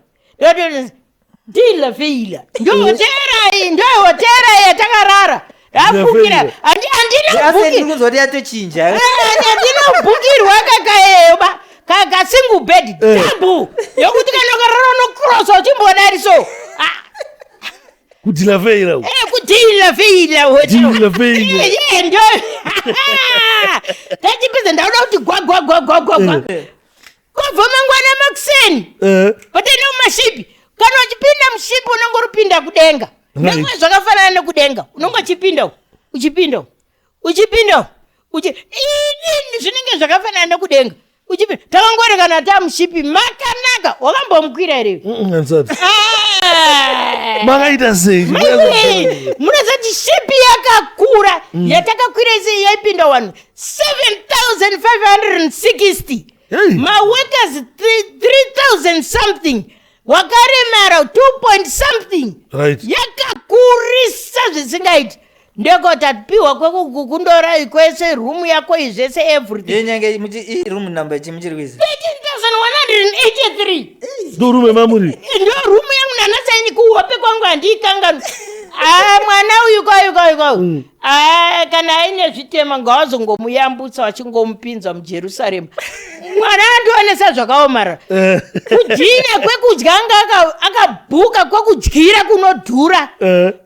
Speaker 1: dela feila, ndo hotera iyi, ndo hotera yatakarara. Ndabhukira. Handina
Speaker 4: Asi ndiri kunzwa kuti yatochinja.
Speaker 1: Handina kubhukirwa kakaeyo ba ka single bed double yokuti kana ukarara unokrosa uchimbodari so. Ah,
Speaker 2: Kudhila feira uku.
Speaker 1: Kudhila feila hotel.
Speaker 2: Dhila feila.
Speaker 1: Ndo tachipedza ndauda kuti gwagwagwagwagwagwa kwabva mangwana makuseni. Patenda mumashipi, kana uchipinda mushipi unenge uripinda kudenga. Nekuti zvakafanana nekudenga, unenge uchipinda uku, uchipinda uku, uchipinda uku, inini zvinenge zvakafanana nekudenga, uchipinda. Takangorekana tamushipi makanaka. Wakambomukwira here?
Speaker 2: Handisati.
Speaker 1: Ah!
Speaker 2: Makaita sei?
Speaker 1: Maiwe, munozati shipi yakakura yatakakwira isi yaipinda vanhu 7560.
Speaker 2: Hey.
Speaker 1: Maworkers 3000 something, wakaremara 2 point something. Yakakurisa zvisingaiti. Ndeko tapiwa kwekukundora kwese, room yako izvese, everything.
Speaker 4: Yenyange muchi iroom number chi muchiri kuiziva?
Speaker 1: 13183.
Speaker 2: Ndo rume mamuri.
Speaker 1: Ndo rumu yangu nanasaini kuhope kwangu handiikanganwi. A, mwana uyu kwayu kwayu kwayu, a, kana aine zvitema ngawazongomuyambutsa vachingomupinza muJerusarema. Mwana andionesa zvakaomara. Kudhina kwekudya anga akabhuka kwekudyira kunodhura.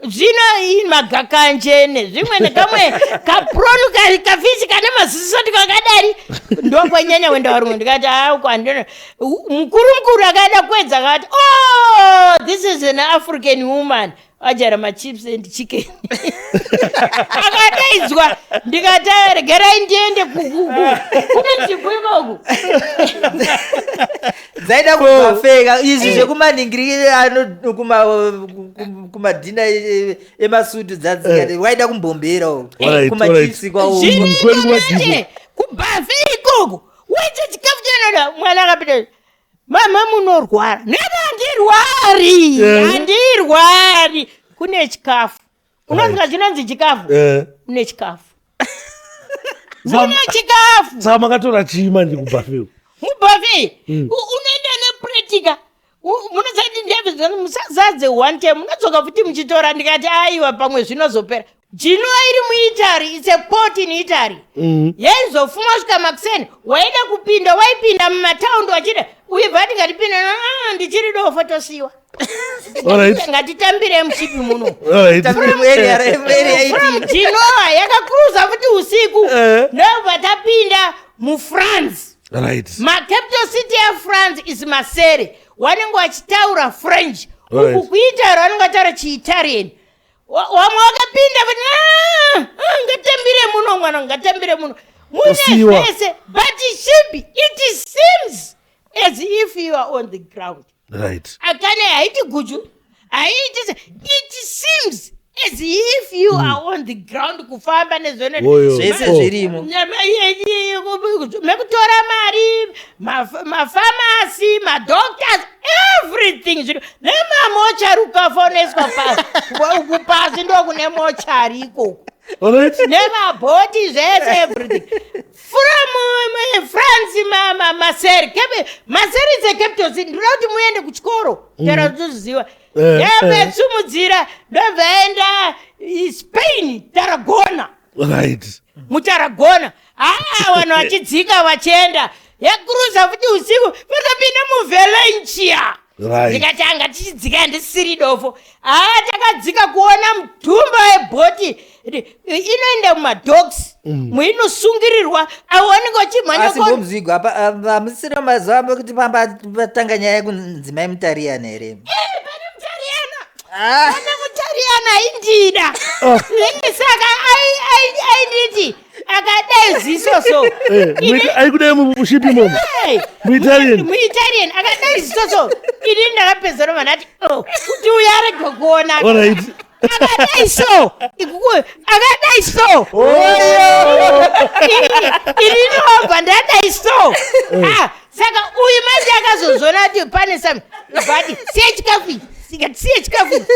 Speaker 1: Zvino magakanje nezvimwe nekamwe kaprawn, kafish kane maziso tikakadari ndokwanyanya kuenda varumwe. Ndikati auko handina. Mukuru mukuru akada kuedza akati, "Oh, this is an African woman ajara machips and chicken." Akadaidzwa, ndikati, "Regerai ndiende kune nzvimbo ikoku."
Speaker 4: Dzaida kubhafeka izvi zvekumaningiri kumadhina emasutu dzadzikati waida kumbombera kumachipsi kwawo.
Speaker 1: Zvino
Speaker 2: Kwenu
Speaker 1: manje kubuffet ikoko waite chikafu chanoda. Mwana akapinda, "Mama, munorwara." Nena, "Handirwari." "Handirwari, kune chikafu." Unonzwa chinonzi chikafu? Kune chikafu, kune chikafu.
Speaker 2: Saka makatora chii manje kubuffet?
Speaker 1: Mubuffet unoenda nepuretika. Munosati ndebve musazadze one time, munodzoka futi muchitora. Ndikati aiwa, pamwe zvinozopera. Genoa iri muItaly, it's a port in Italy. Yaizofuma svika makuseni, waida kupinda waipinda mumataundi wachida uibva. Tingatipinda, "Ah, ndichiri dofo, tosiwa." Ngatitambire mushipi muno.
Speaker 4: Tambire muarea
Speaker 1: From
Speaker 4: 18.
Speaker 1: Genoa yakakruza futi usiku. Ndobva tapinda muFrance. Macapital city yaFrance is Marseille. Vanenge vachitaura French. Uku kuItaly vanenge vachitaura chiItalian. Vamwe vakapinda vati, "Ah, ah, ngatambire muno mwana, ngatambire muno." Mune
Speaker 2: Osiwa.
Speaker 1: zvese, but shipi it seems as if you are on the ground. Akane haiti guju haiti it seems as if you are on the ground kufamba nezvone.
Speaker 2: Woyo.
Speaker 4: Zvese
Speaker 2: Oh.
Speaker 4: zvirimo.
Speaker 1: Mekutora mari, mafamasi, madoctors, everything zviri nemamochari. Ukafa unoiswa pasi uku, pasi ndokune mochari ikoko. Nemabhoti zvese, everything. From France, Marseille, Marseille is a capital city. Ndinoda kuti muende kuchikoro tera toziva. Yabetsumudzira ndobva enda Spain, Tarragona. MuTarragona haa, vanhu vachidzika vachienda, yakuruza futi usiku, vatapinda muValencia. Ndikati anga tichidzika, handisiri dofo. Haa, takadzika kuona mutumba webhoti inoenda mumadocks muinosungirirwa avo vanenge vachimhanya.
Speaker 4: Asi ngomzigo apa hamusiri mazuva ambo kuti pamba patanga nyaya yekunzi mai mutariyana here?
Speaker 1: Pane mutariyana.
Speaker 4: Ah.
Speaker 1: Pane mutariyana aindida. Saka ainditi akadai ziso so.
Speaker 2: Aikudai mushipi imomo?
Speaker 1: Hey,
Speaker 2: MuItalian?
Speaker 1: MuItalian akadai ziso so. Ini ndakapedzera vanati, "Oh, kuti uyu arege kuona." Akadai so, akadai so, ini ndinobva ndadai so. Ah, saka uyu manje akazozvona kuti pane some, but siye chikafu ichi, ngati siye chikafu ichi,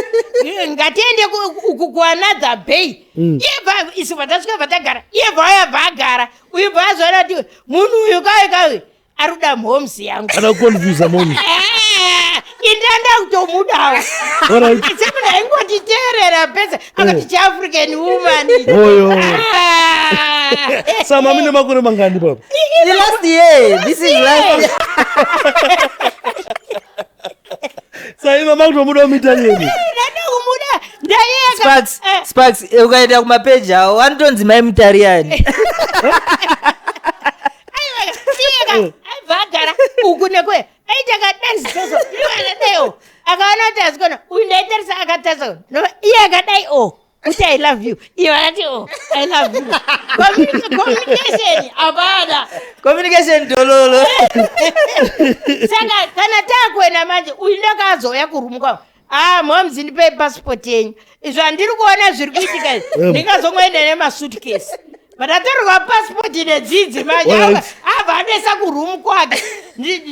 Speaker 1: ngatiende uku kuanother bay. Iye bva isu bva tasvika, bva tagara, iye bva auya, bva agara. Uyu bva azoona kuti munhu uyu kawe kawe ari kuda mhomzi yangu.
Speaker 2: Ada kuconfusa moms.
Speaker 1: Ah, Indanda kutomudawo.
Speaker 2: Alright.
Speaker 1: Semunhu aingotiteerera pese akati chiAfrican woman.
Speaker 2: Oyo.
Speaker 1: Ah.
Speaker 2: Sama mine makore mangani baba?
Speaker 3: The last year. This is last year.
Speaker 2: Saima makutomuda muItalian.
Speaker 1: Ndada kumuda ndayeka.
Speaker 4: Sparks, Sparks, ukaenda kumapeji awo anotonzi mai Mutariani.
Speaker 1: Aiwa, iyeka aibva agara uku nekwe aiti akadanzi soso iwe akadai o akaona kuti azikona uyu ndaitarisa akatarisa nova iye akadai o kuti I love you, iye akati o I love you. Communication hapana.
Speaker 4: Communication dololo.
Speaker 1: Saka kana takuenda manje uyu ndakazouya kurumu kwavo, ah moms, ndipei passport yenyu, izvo handiri kuona zviri kuitika izvi, ndingazongoenda nemasuitcase, but atorerwa passport nedzidzi manje. Abva anoisa kurumu kwake.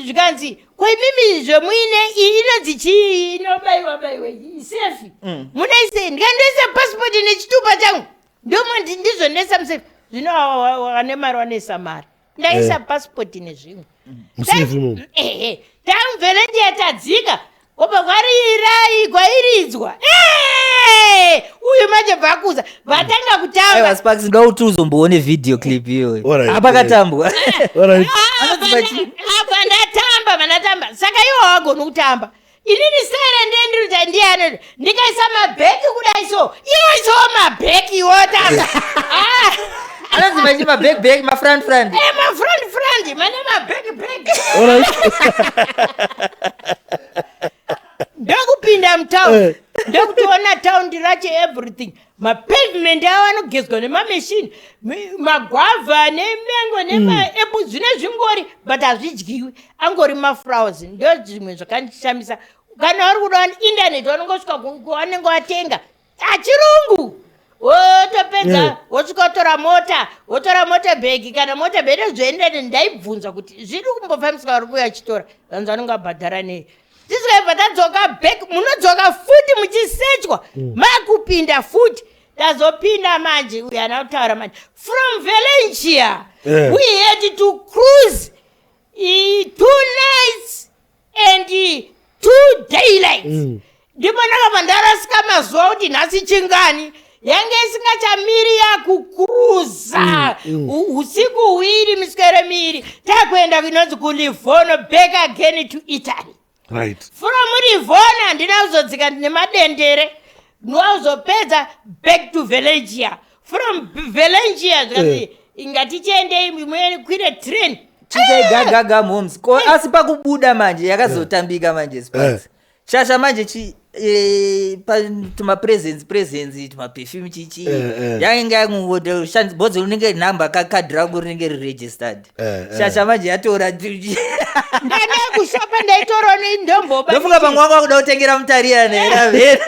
Speaker 1: Zvikanzi koimimi zvemuine iyi inonzi chii inobaiwa baiwa isefi munaise, ndikandoisa passport nechitupa changu ndomo ndizvo ndinoisa musefi. Zvino ane mari wanoisa mari, ndaisa passport nezvimwe.
Speaker 2: Musefi mo.
Speaker 1: Ehe, tamubvelendiya tadzika kobva kwarirai kwairidzwa. Uyu manje bvakuza vatanga
Speaker 4: Aiwa
Speaker 1: kutamba.
Speaker 4: Sparks, ndoda kuti uzomboone video clip iyoyo. Apakatambwa. Anonzi
Speaker 1: Apa ndatamba vandatamba, saka iwo wagoni kutamba, inini sere ndendiri ndiyani, ndikaisa mabheki kudai so iwo isawo mabheki wotamba. Ah.
Speaker 4: Anonzi machi maback back, mafront front.
Speaker 1: Mafront front mane mabheki bheki. Ndokupinda mutown, ndokutoona taundi racho, everything, mapavement avo anogezwa nemameshini, magwavha nemengo nemaapple zvine zvingori, but hazvidyiwi, angori maflowers. Ndo zvimwe zvakandishamisa. Kana uri kuda internet vanongosvika kwavanenge watenga achirungu, wotopedza, wosvika wotora mota, wotora mota bhegi kana mota bhegi zvoenderana. Ndaibvunza kuti zviri kumbofambiswa, vari kuuya achitora, vanzi vanonge vabhadhara nei. Tisikaibva tadzoka back, munodzoka futi muchisechwa, makupinda futi. Tazopinda manje, uyu ana kutaura manje from Valencia, we had to cruise 2 nights and 2 daylights. Ndipo ndakabva ndarasika mazuva kuti nhasi chingani, yange isingachamiri yakukuruza. Usiku huiri, miswero miiri, takuenda kunonzi kuLivorno, back again to Italy. From Livorno handina kuzodzika nemadendere, ndowazopedza back to Valencia. From Valencia zvikati ngatichiendei mukwire train.
Speaker 4: Chiite gagaga moms ko, asi pakubuda manje yakazotambika manje, Sparks. Shasha manje chi tumapresents presents, tumaperfume chichi, yange yakungoshandisa bhodzi rinenge nhamba, kakadhi rangu rinenge riregistered. Shasha manje yatora.
Speaker 1: Ndanda kushopa ndaitora ndomboba.
Speaker 4: Ndofunga pamwe wanga wakuda kutengera mutariyana here.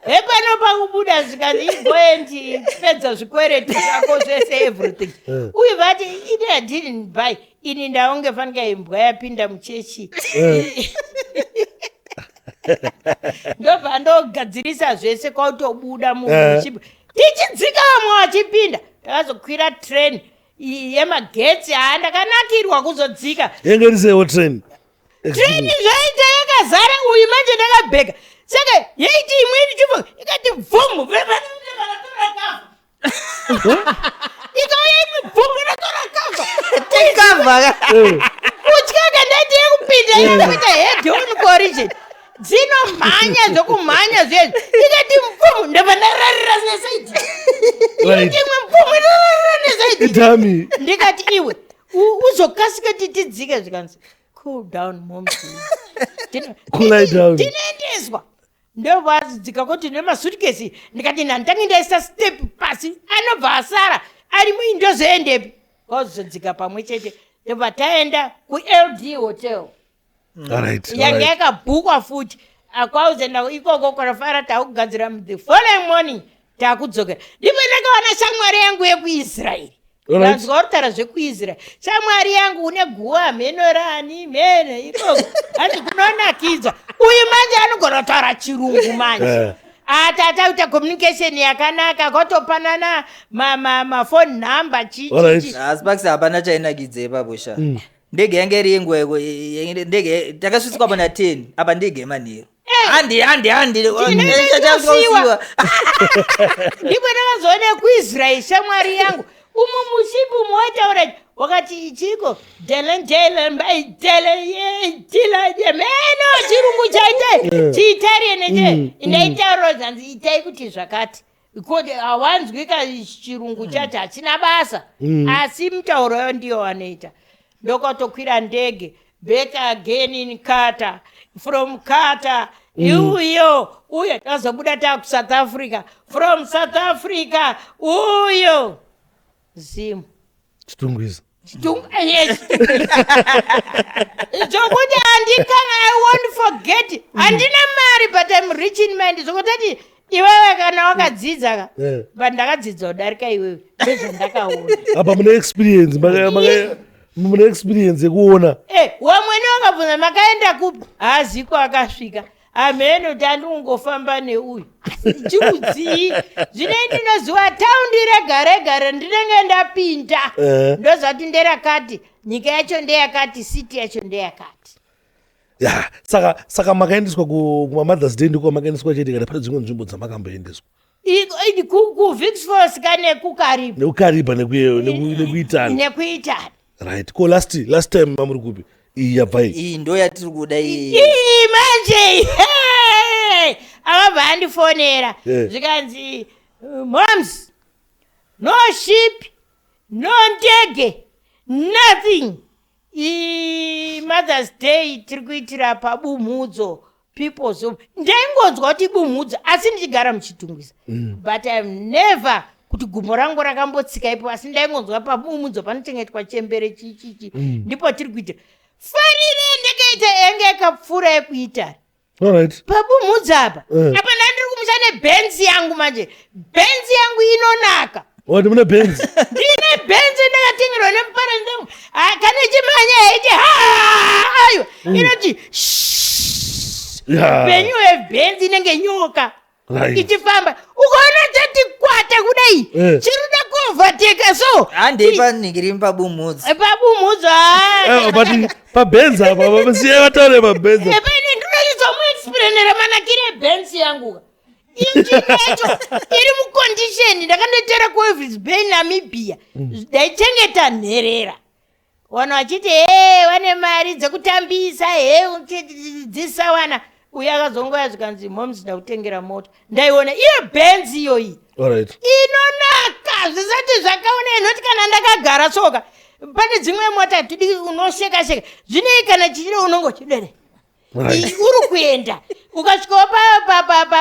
Speaker 1: Hepano pakubuda zvikanzi igoendi pedza zvikwereti zvako zvese, everything. Uyu vati ini I didn't buy, ini ndaonge fanika imbwa yapinda muchechi, ndobva ndogadzirisa zvese kwautobuda muchipo, tichidzika vamwe vachipinda. Takazokwira train yemagetsi, haa ndakanakirwa kuzodzika.
Speaker 2: Yenge irisewo train?
Speaker 1: Treni zvaita yakazara, uyu manje ndakabheka, saka yaiti imweni chifo ikati bvumu ikauya imwe bvumu ratora kavha.
Speaker 4: Tekavha.
Speaker 1: Kutya kandaiti yekupinda inokuita head on collision, dzinomhanya zvokumhanya zvezvo, ikati mupfumu ndobva ndararira nesaidi, ikati imwe mupfumu ndararira nesaidi.
Speaker 2: Itami.
Speaker 1: Ndikati iwe uzokasika titidzike, zvikanzi cool down moms.
Speaker 2: Cool it down.
Speaker 1: Tinoendeswa ndobvadzidzika kuti nemasutikesi, ndikati nhanditange ndaisa step pasi, anobva asara arimo, ndozoendepi? Kwazodzika pamwe chete, ndobva taenda kuLD Hotel. Yange yakabhukwa futi, akwauzoenda ikoko kwanafara takugadzira. The following morning takudzokera, ndipo ndakawana shamwari yangu yekuIsraeri. Ndanzwa kutaura zvekuIsraeri, shamwari yangu une guwa mheno rani mhene ikoko, hanzi kunonakidza. Uyu manje anogona kutaura chirungu manje. Ati ataita communication yakanaka, kwatopanana mafone number chichi.
Speaker 4: Asi pakisi hapana chainakidza ipapo sha. Ndege yange iri yenguva ndege takasvitswa pana 10 apa ndege yemanheru. Handi handi handi.
Speaker 1: Tinenge Ndipo ndakazoona kuIsrael shamwari yangu umu mushipu umu waitaura wakati ichiko meno chirungu chaita chiitarian che ndaitaura zanzi itai kuti zvakati. Kuti hawanzwi ka chirungu chacho hachina basa, asi mutauro yayo ndiyo wanoita. Ndokatokwira ndege back again in Qatar, from Qatar uyo uyo tazobuda takuSouth Africa, from South Africa uyo Zimu.
Speaker 2: Chitungwiza.
Speaker 1: Yes, zvokuti handikanga, I won't forget. Handina mari, but I'm rich in mind, zvokutati iwewe kana wakadzidza ka, but ndakadzidza kudarika iwewe ndezvandakaona.
Speaker 2: Apa mune experience, mune experience yekuona.
Speaker 1: Eh, wamwene wakabvunza makaenda kupi, haaziko akasvika hameno kuti andikungofamba neuyu chiudzii. Zvinei ndinoziva taundi rega rega randinenge ndapinda. Ndozvati nderakati, nyika yacho ndeyakati, city yacho ndeyakati.
Speaker 2: Ya, saka makaendeswa kumaMothers Day, ndiko makaendeswa chete kana pane dzimwe nzvimbo dzamakamboendeswa?
Speaker 1: KuVic Falls kane kuKariba.
Speaker 2: NekuKariba nekuItali.
Speaker 1: NekuItali.
Speaker 2: Right, ko last time mamuri kupi? Iyi yabva iyi.
Speaker 4: Iyi ndo yatiri kuda iyi.
Speaker 1: Iyi manje, hey! Akabva andifonera, zvikanzi, "Moms, no ship, no ndege, nothing. Mothers Day tiri kuitira paBumhudzo People's Home." Ndaingonzwa kuti Bumhudzo asi ndichigara muChitungwiza, but I'm never kuti gumbo rangu rakambotsika ipo, asi ndaingonzwa paBumhudzo panochengetwa chembere chichichi, ndipo tiri kuitira. Farire ndakaita yange yakapfuura yekuItari. Pabumhudza apa, apa ndandiri kumusha nebhenzi yangu manje, bhenzi yangu inonaka.
Speaker 2: Wati mune benzi?
Speaker 1: Ndine bhenzi ndakatengerwa nemuparenti wangu. Ah, kana ichimhanya yaiti aiwa, inoti upenyu hwebhenzi inenge nyoka ichifamba, ukaona chati kwata kudai, chirikuda kuovateka so.
Speaker 4: Handei panhingiri pabumhudzi.
Speaker 1: Pabumhudzo.
Speaker 2: But pabenzi apa siye vataure pabenzi.
Speaker 1: Epene ndinochizomuexplainera manakire ebhenzi yangu. Injini yacho iri mucondition, ndakandoitera kuWalvis Bay, Namibia. Ndaichengeta nherera, vanhu vachiti he vane mari dzekutambisa, he dzisawana. Uyo akazongoya zvikanzi, "Moms, ndakutengera mota." Ndaiona iyo bhenzi iyoyi, inonaka zvisati zvakaona, inoti kana ndakagara soka pane dzimwe mota tudi unosheka sheka, zvinei kana chichiri unongochidere. Uri kuenda ukasvikawo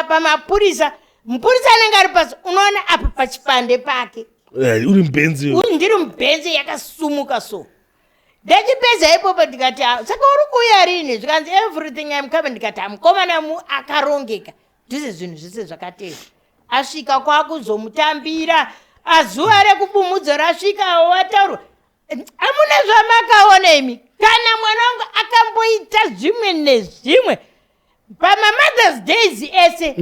Speaker 1: pamapurisa, mupurisa anenge ari pasi, unoona apa pachipande pake.
Speaker 2: Uri mubenzi.
Speaker 1: Ndiri mubhenzi yakasumuka so. Ndachipedza ipopo ndikati, "Ah, saka uri kuuya rini?" Zvikanzi, "Everything, I'm coming." Ndikati, "Mukomana akarongeka ndizvo zvinhu zvese zvakateva." Asvika kwakuzomutambira, azuva rekubumudzo rasvika, wataurwa. Hamuna zvamakaona imi kana mwana wangu akamboita zvimwe nezvimwe pamaMothers Days ese.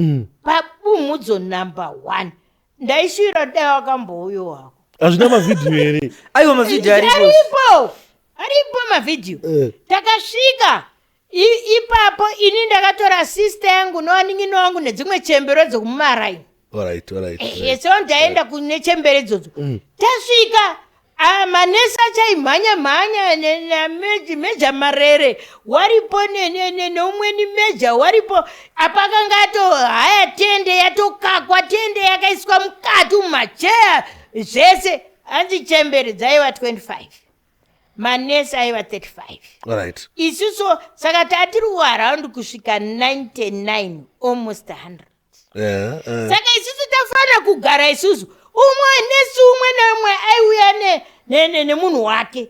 Speaker 1: Pabumudzo number one, ndaishuvira kuti dai wakambouyo wako.
Speaker 2: Hazvina mavhidhiyo here?
Speaker 4: Aiwa, mavhidhiyo aripo.
Speaker 1: Aripo, aripo mavhidhiyo. Takasvika ipapo, ini ndakatora sister yangu newanin'ini wangu nedzimwe chembero dzekumaraini. So ndaenda kune chembere idzodzo. Tasvika, ah, manesi achaimhanya mhanya, Major Marere waripo, neumweni major waripo. Apa akanga atohaya tende yatokakwa, tende yakaiswa mukati mumacheya zvese. Hanzi chembere dzaiva 25, manesi aiva 35. Isusu saka tatiri around kusvika 99, almost 100. Saka isusu tafanira kugara isusu, umwe nesi umwe neumwe aiuya nemunhu wake.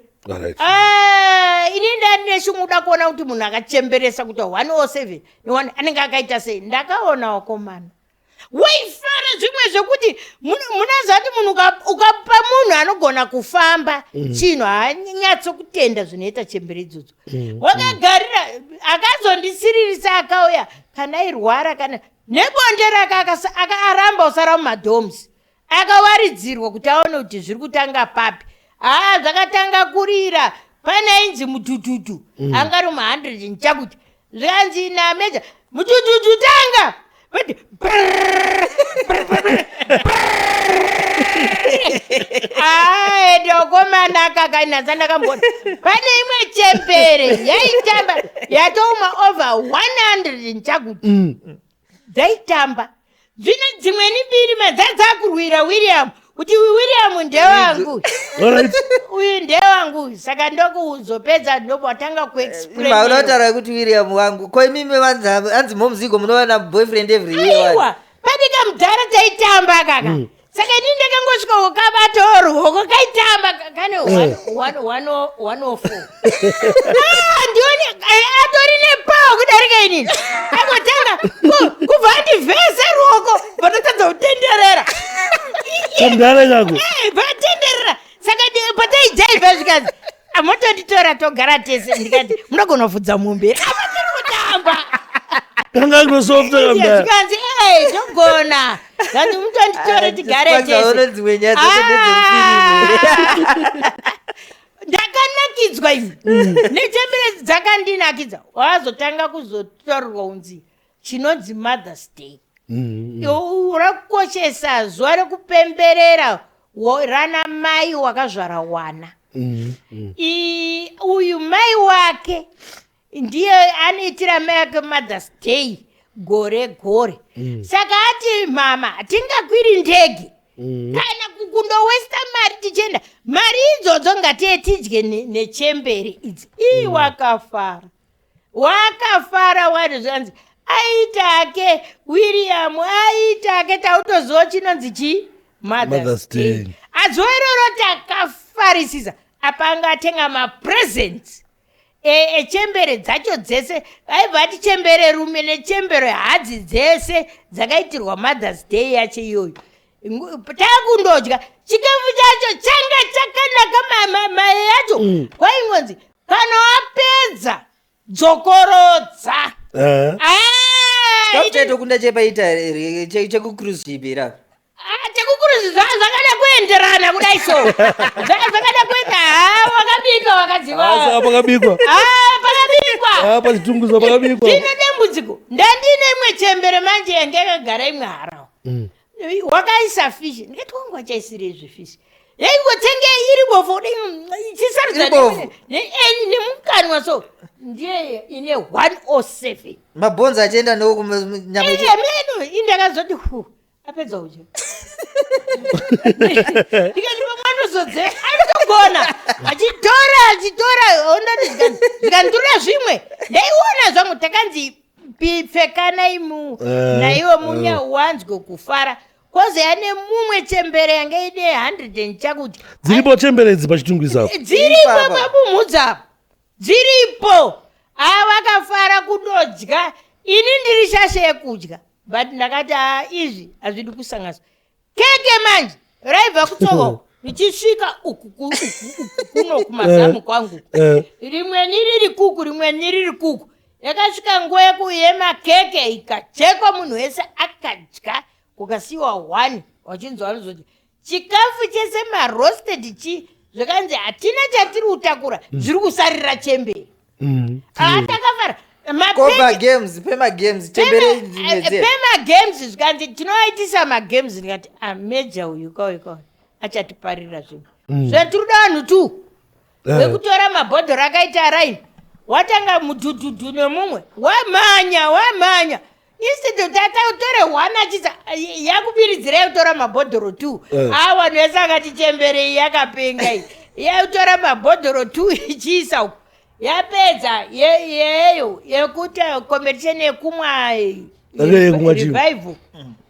Speaker 1: Ah, ini ndani neshungu kuona kuti munhu akachemberesa kuti 107 ne1 anenge akaita sei. Ndakaona wakomana waifara zvimwe zvekuti munoziva kuti munhu ukapa munhu anogona kufamba chinhu haanyatsokutenda zvinoita chembere idzodzo. Wakagarira akazondisiririsa, akauya kana airwara kana nebonde rake aramba usara mumadorms, akawaridzirwa kuti aone kuti zviri kutanga papi. Haa, zvakatanga kurira. Pane ainzi Mudhudhudhu, anga ari mu100 nchakuti. Zvikanzi nameja, "Mudhudhudhu, tanga." But ndokomana kakainatsa. Ndakambona pane imwe chembere yaitamba yatouma over 100 nchakuti, dzaitamba. Zvino dzimweni mbiri madzakurwira William, kuti William ndewangu, uyu ndewangu. Saka ndokuzopedza, ndobwatanga kuexplain.
Speaker 3: Unotaura kuti William wangu, ko imimi anzi momuzigo munova naboyfriend every year wani?
Speaker 1: Aiwa, pane kamudhara taitamba kaka. Saka ini ndakangosvika kukabatawo ruoko, kaitamba kane 104. Ah, ndioni atori nepower kudarika inini. Angotanga kubva andivhese ruoko, vanotadza kutenderera.
Speaker 2: Kamudhara kako.
Speaker 1: Vatenderera. Saka pataijaivha zvikanzi, "Amotonditora togara tese." Ndikati, "Munogona kufudza mombe apa tiri kutamba."
Speaker 2: Kanga kunosofta kamudhara.
Speaker 1: Zvikanzi, "Ei, togona." Zvanzi, "Mutonditore tigare
Speaker 3: Sparks,
Speaker 1: tese."
Speaker 3: aona dzimwe nyaya dzose ndedzemufirimu.
Speaker 1: Ndakanakidzwa imi nechembere dzakandinakidza. Wazotanga kuzotorwa unzi chinonzi Mother's Day. Rakukoshesa zuva rekupemberera rana mai wakazvara wana. Uyu mai wake ndiye anoitira mai ake Mother's Day gore gore. Saka ati, "Mama, hatingakwiri ndege kana kundowesta mari tichienda. Mari idzodzo ngatiye tidye nechembere idzi." Ii, wakafara, wakafara wari. Zvanzi aita ake William, aita ake. Tautoziva chinonzi chii?
Speaker 2: Mother's
Speaker 1: Mother's Day.
Speaker 2: Day.
Speaker 1: Azuva iroro takafarisisa. Apa anga atenga mapresents echembere dzacho dzese. Aibva ati chembere rume nechembere hadzi dzese dzakaitirwa Mother's Day yacho iyoyo. Takundodya chikafu chacho changa chakanaka. Mai yacho kwaingonzi kana wapedza dzokorodza. Ah,
Speaker 3: Chikafu chaitokunda chepaita chekucruise ship ira.
Speaker 1: Ah, chekucruise zvakada kuenderana kudai so, zvakada kuenda. Ha, wakabika wakadziva.
Speaker 2: Saka pakabikwa.
Speaker 1: Ah, pakabikwa.
Speaker 2: Ah, pachitunguza pakabikwa.
Speaker 1: Ndine dambudziko, ndandine imwe chembere manje yange yakagara imwe harawa. Wakaisa fishi. Ndikati, "Wangu wachaisire izvi fishi?" Yaingotenge iri bofu, ichisarudza
Speaker 3: Iri bofu.
Speaker 1: nemukanwa so. Ndiye ine 107.
Speaker 3: Mabhonzo achienda nokunyama.
Speaker 1: Meno indakazoti hu, apedza kudya. Ndikati, "Pamwe anotogona achitora, achitora." Ondoti zvikandura zvimwe, ndaiona zvangu. Takanzi pfekanai mu naiwe munya wanzwe kufara. Kwozoya nemumwe chembere yange ine 100 and chakuti.
Speaker 2: Dziripo chembere idzi paChitungwiza apo?
Speaker 1: Dziripo.
Speaker 3: Ipapa.
Speaker 1: Pabumhudza apo dziripo. A, vakafara kundodya. Ini ndiri shasha yekudya, but ndakati, "A, izvi hazvidi kusanganiswa." Keke manje raibva kutsoko richisvika uku uku kuno kumazamu kwangu. Rimweni riri kuku, rimweni riri kuku. Yakasvika nguva yemakeke, ikachekwa, munhu wese akadya, kukasiyiwa one. Wachinzwa vanozoti chikafu chese maroasted chi, zvakanzi hatina chatiri kutakura, zviri kusarira chemberi. Atakafara.
Speaker 3: Kopa games, pemagames chembere dzimwe.
Speaker 1: Pemagames zvikanzi tinoaitisa magames. Ndikati, "Ameja, uyu kauyu kauyu achatiparira zvinhu zvatiri kuda." Vanhu tu wekutora mabhodhoro akaita raini, watanga mudhudhudhu nemumwe, wamhanya, wamhanya. Instead of tatore one achisa yakubiridzira, kutora mabhodhoro two. A, vanhu vese akati chembere iyi yakapenga iyi, yakutora mabhodhoro two ichiisa uku. Yapedza yeyo yekuti competition yekumwa.
Speaker 2: Yanga yekumwa chii?
Speaker 1: Revival.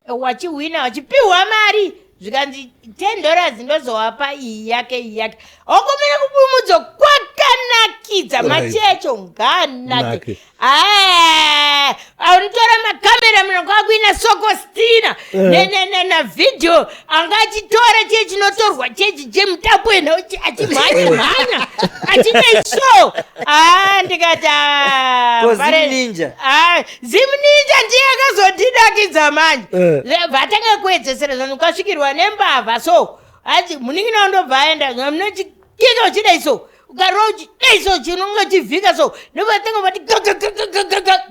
Speaker 1: Wachihwina wachipiwa mari, zvikanzi $10 ndozowapa iyi yake, iyi yake. Okomera kubumudzo kwakanakidza. Machecho ngaanake.
Speaker 2: Nake.
Speaker 1: Anotora makamera muna kwakuina Sokostina navideo anga achitora chiye chinotorwa chechi chemutambo ena, achimhanya mhanya achidai so. Ndikati, "Ah,
Speaker 3: Ko Zim Ninja?
Speaker 1: Ah, Zim Ninja ndiye akazondinakidza manje. Vatanga kuedzesera zvanhu, ukasvikirwa nembavha so, hanzi munin'ina wandobva aenda munochikika uchidai so. Ukarova uchi dai so chinonga chivhika so novatanga vati gagagagagaga.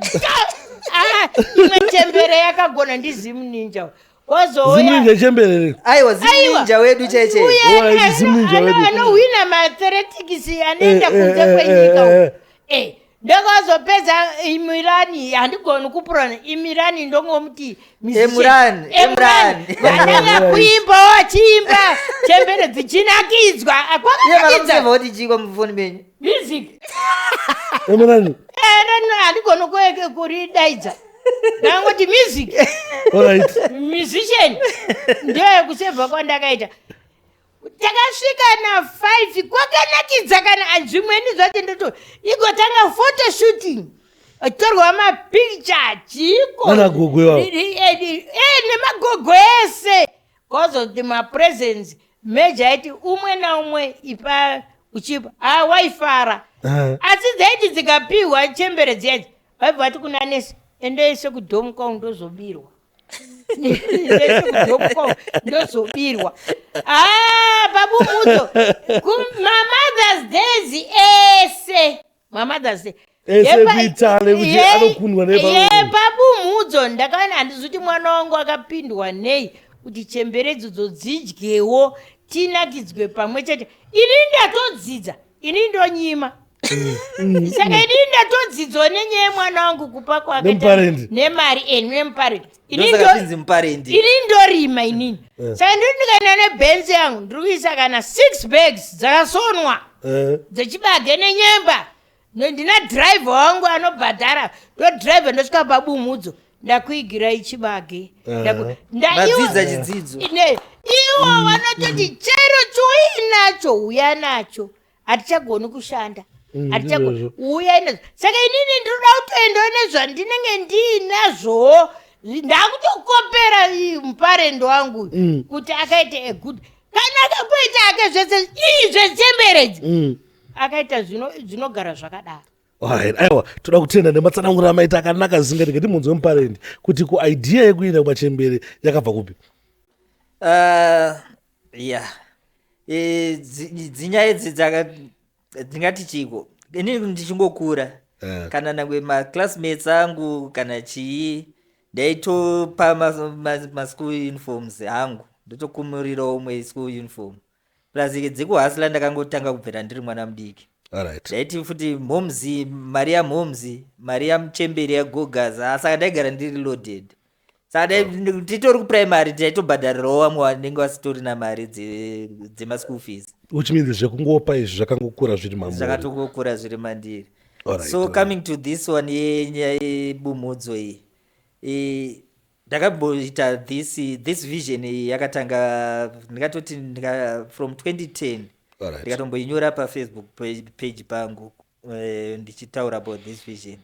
Speaker 1: Ah, imwe chembere yakagona ndizimuninja wazouya.
Speaker 2: Zimuninja chemberere.
Speaker 3: Aiwa, zimuninja wedu chaiche.
Speaker 2: Alright, Zimuninja wedu.
Speaker 1: Anohwina maathletics anoenda kunze kwenyika. Ndakazopedza imirani, handigoni kupurana imirani, ndongomuti musician.
Speaker 3: Emurani,
Speaker 1: Emurani.
Speaker 3: Emurani.
Speaker 1: Vananga kuimba, wachiimba, chembere dzichinakidzwa.
Speaker 3: Iye
Speaker 1: Kwakanakidza.
Speaker 3: makamusevha kuti chii kwamufoni menyu?
Speaker 1: Music.
Speaker 2: Emirani.
Speaker 1: Handigoni kuridaidza, ndangoti music. Musician ndoyekusevha kwandakaita. Takasvika na5, kwakanakidza. Kana zvimweni zvacho ndoto igotanga photo shooting, torwa mapicture, chiko.
Speaker 2: Nanagogo ivavo.
Speaker 1: Nemagogo ese. Kwazoti mapresents meja aiti umwe naumwe ipa uchipa, ha, waifara. Asi dzaiti dzikapiwa chembere dziyadzi, vaibva vati kuna nesi, "Endei sekudhomu kwangu ndozobirwa, endei sekudhomu kwangu ndozobirwa." Ah, pabumudzo mamothers days ese, mamothers day
Speaker 2: Ese kuItaly kuti anokundwa
Speaker 1: Yepabumudzo ndakaona, handizi kuti mwana wangu akapindwa nei kuti chembere idzodzo dzidyewo, tinakidzwe pamwe chete. Ini ndatodzidza, ini ndonyima, saka ini ndatodzidzawo nenyaya yemwana wangu kupa kwake.
Speaker 2: Nemuparendi.
Speaker 1: Nemari, nemuparendi. Ini
Speaker 3: Ndosaka chinzi muparendi.
Speaker 1: Ini ndorima inini, saka ndiri ndikaenda nebhenzi yangu, ndiri kuisa kana six bags dzakasonwa dzechibage nenyemba. Ndina dhiraivha wangu anobhadhara, ndodhiraivha, ndosvika pabumudzo, ndakuigirai chibage.
Speaker 3: Vadzidza chidzidzo.
Speaker 1: Ivo vanototi chero choinacho uya nacho, hatichagoni kushanda. Hatichagoni.
Speaker 2: Ndizvozvo.
Speaker 1: Uya nazvo. Saka inini ndinoda kutoendawo nezvandinenge ndiinazvowo. Ndakutokopera muparendo wangu kuti akaita a good, kana akamboita ake zvese ii zvechemberedzi akaita zvinogara zvakadaro.
Speaker 2: Alright, aiwa, toda kutenda nematsananguro amaita akanaka zvisingaite. Timunzwe muparendi kuti kuidea yekuenda kumachembere yakabva kupi?
Speaker 4: Ya, dzinyaya idzi dzingati chiko, inini ndichingokura, kana nangwe maclassmates angu kana chii, ndaitopa maschool uniforms angu, ndotokumurirawo umwe school uniform, plus dzekuhasila ndakangotanga kubvira ndiri mwana mudiki. Ndaiti futi momzi, mari yamomzi, mari yamuchemberi yagogaza, saka ndaigara ndiri loaded. Saka titori kuprimary taitobhadharirawo vamwe vanenge vasitorina mari dzemaschool fees.
Speaker 2: Which means zvekungopa izvi zvakangokura zviri mamuri.
Speaker 4: Zvakatongokura zviri mandiri. So coming to this one yenyaya yebumhudzo iyi, ndakamboita this vision iyi yakatanga, ndingatoti from 2010. Ndikatomboinyora pafacebook page pangu, ndichitaura about this vision,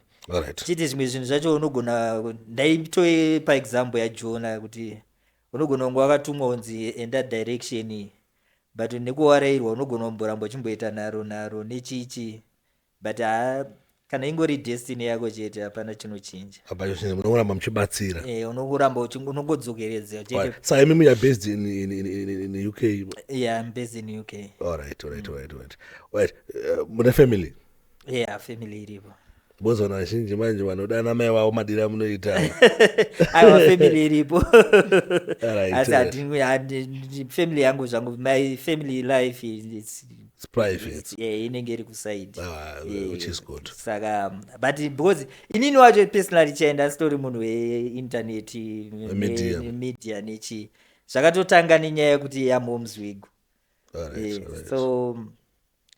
Speaker 4: chiti zvimwe zvinhu zvacho unogona, ndaitopa example yajona kuti unogona kunge wakatumwa kunzi enda direction iyi, but nekuwarairwa unogona kumboramba uchimboita nharo nharo nechichi, but ha, kana ingori destiny yako chete, hapana chinochinja.
Speaker 2: Apa munoramba muchibatsira.
Speaker 4: Unongoramba unongodzokeredzera chete.
Speaker 2: Saka imimi you are based in UK?
Speaker 4: Yeah, I'm based in UK.
Speaker 2: Alright. Mune family?
Speaker 4: Yeah, family iripo.
Speaker 2: Bozona vazhinji manje vanodana mai vavo madira amunoita.
Speaker 4: Aiwa, family iripo. Asi family yangu zvangu, my family life is
Speaker 2: It's private.
Speaker 4: Yeah, inenge iri kuside.
Speaker 2: Ah, which is good.
Speaker 4: Saka but because inini wacho personally chaenda sitori munhu weinternet.
Speaker 2: Media.
Speaker 4: Media nechi, zvakatotanga nenyaya yekuti yamoms wigo. So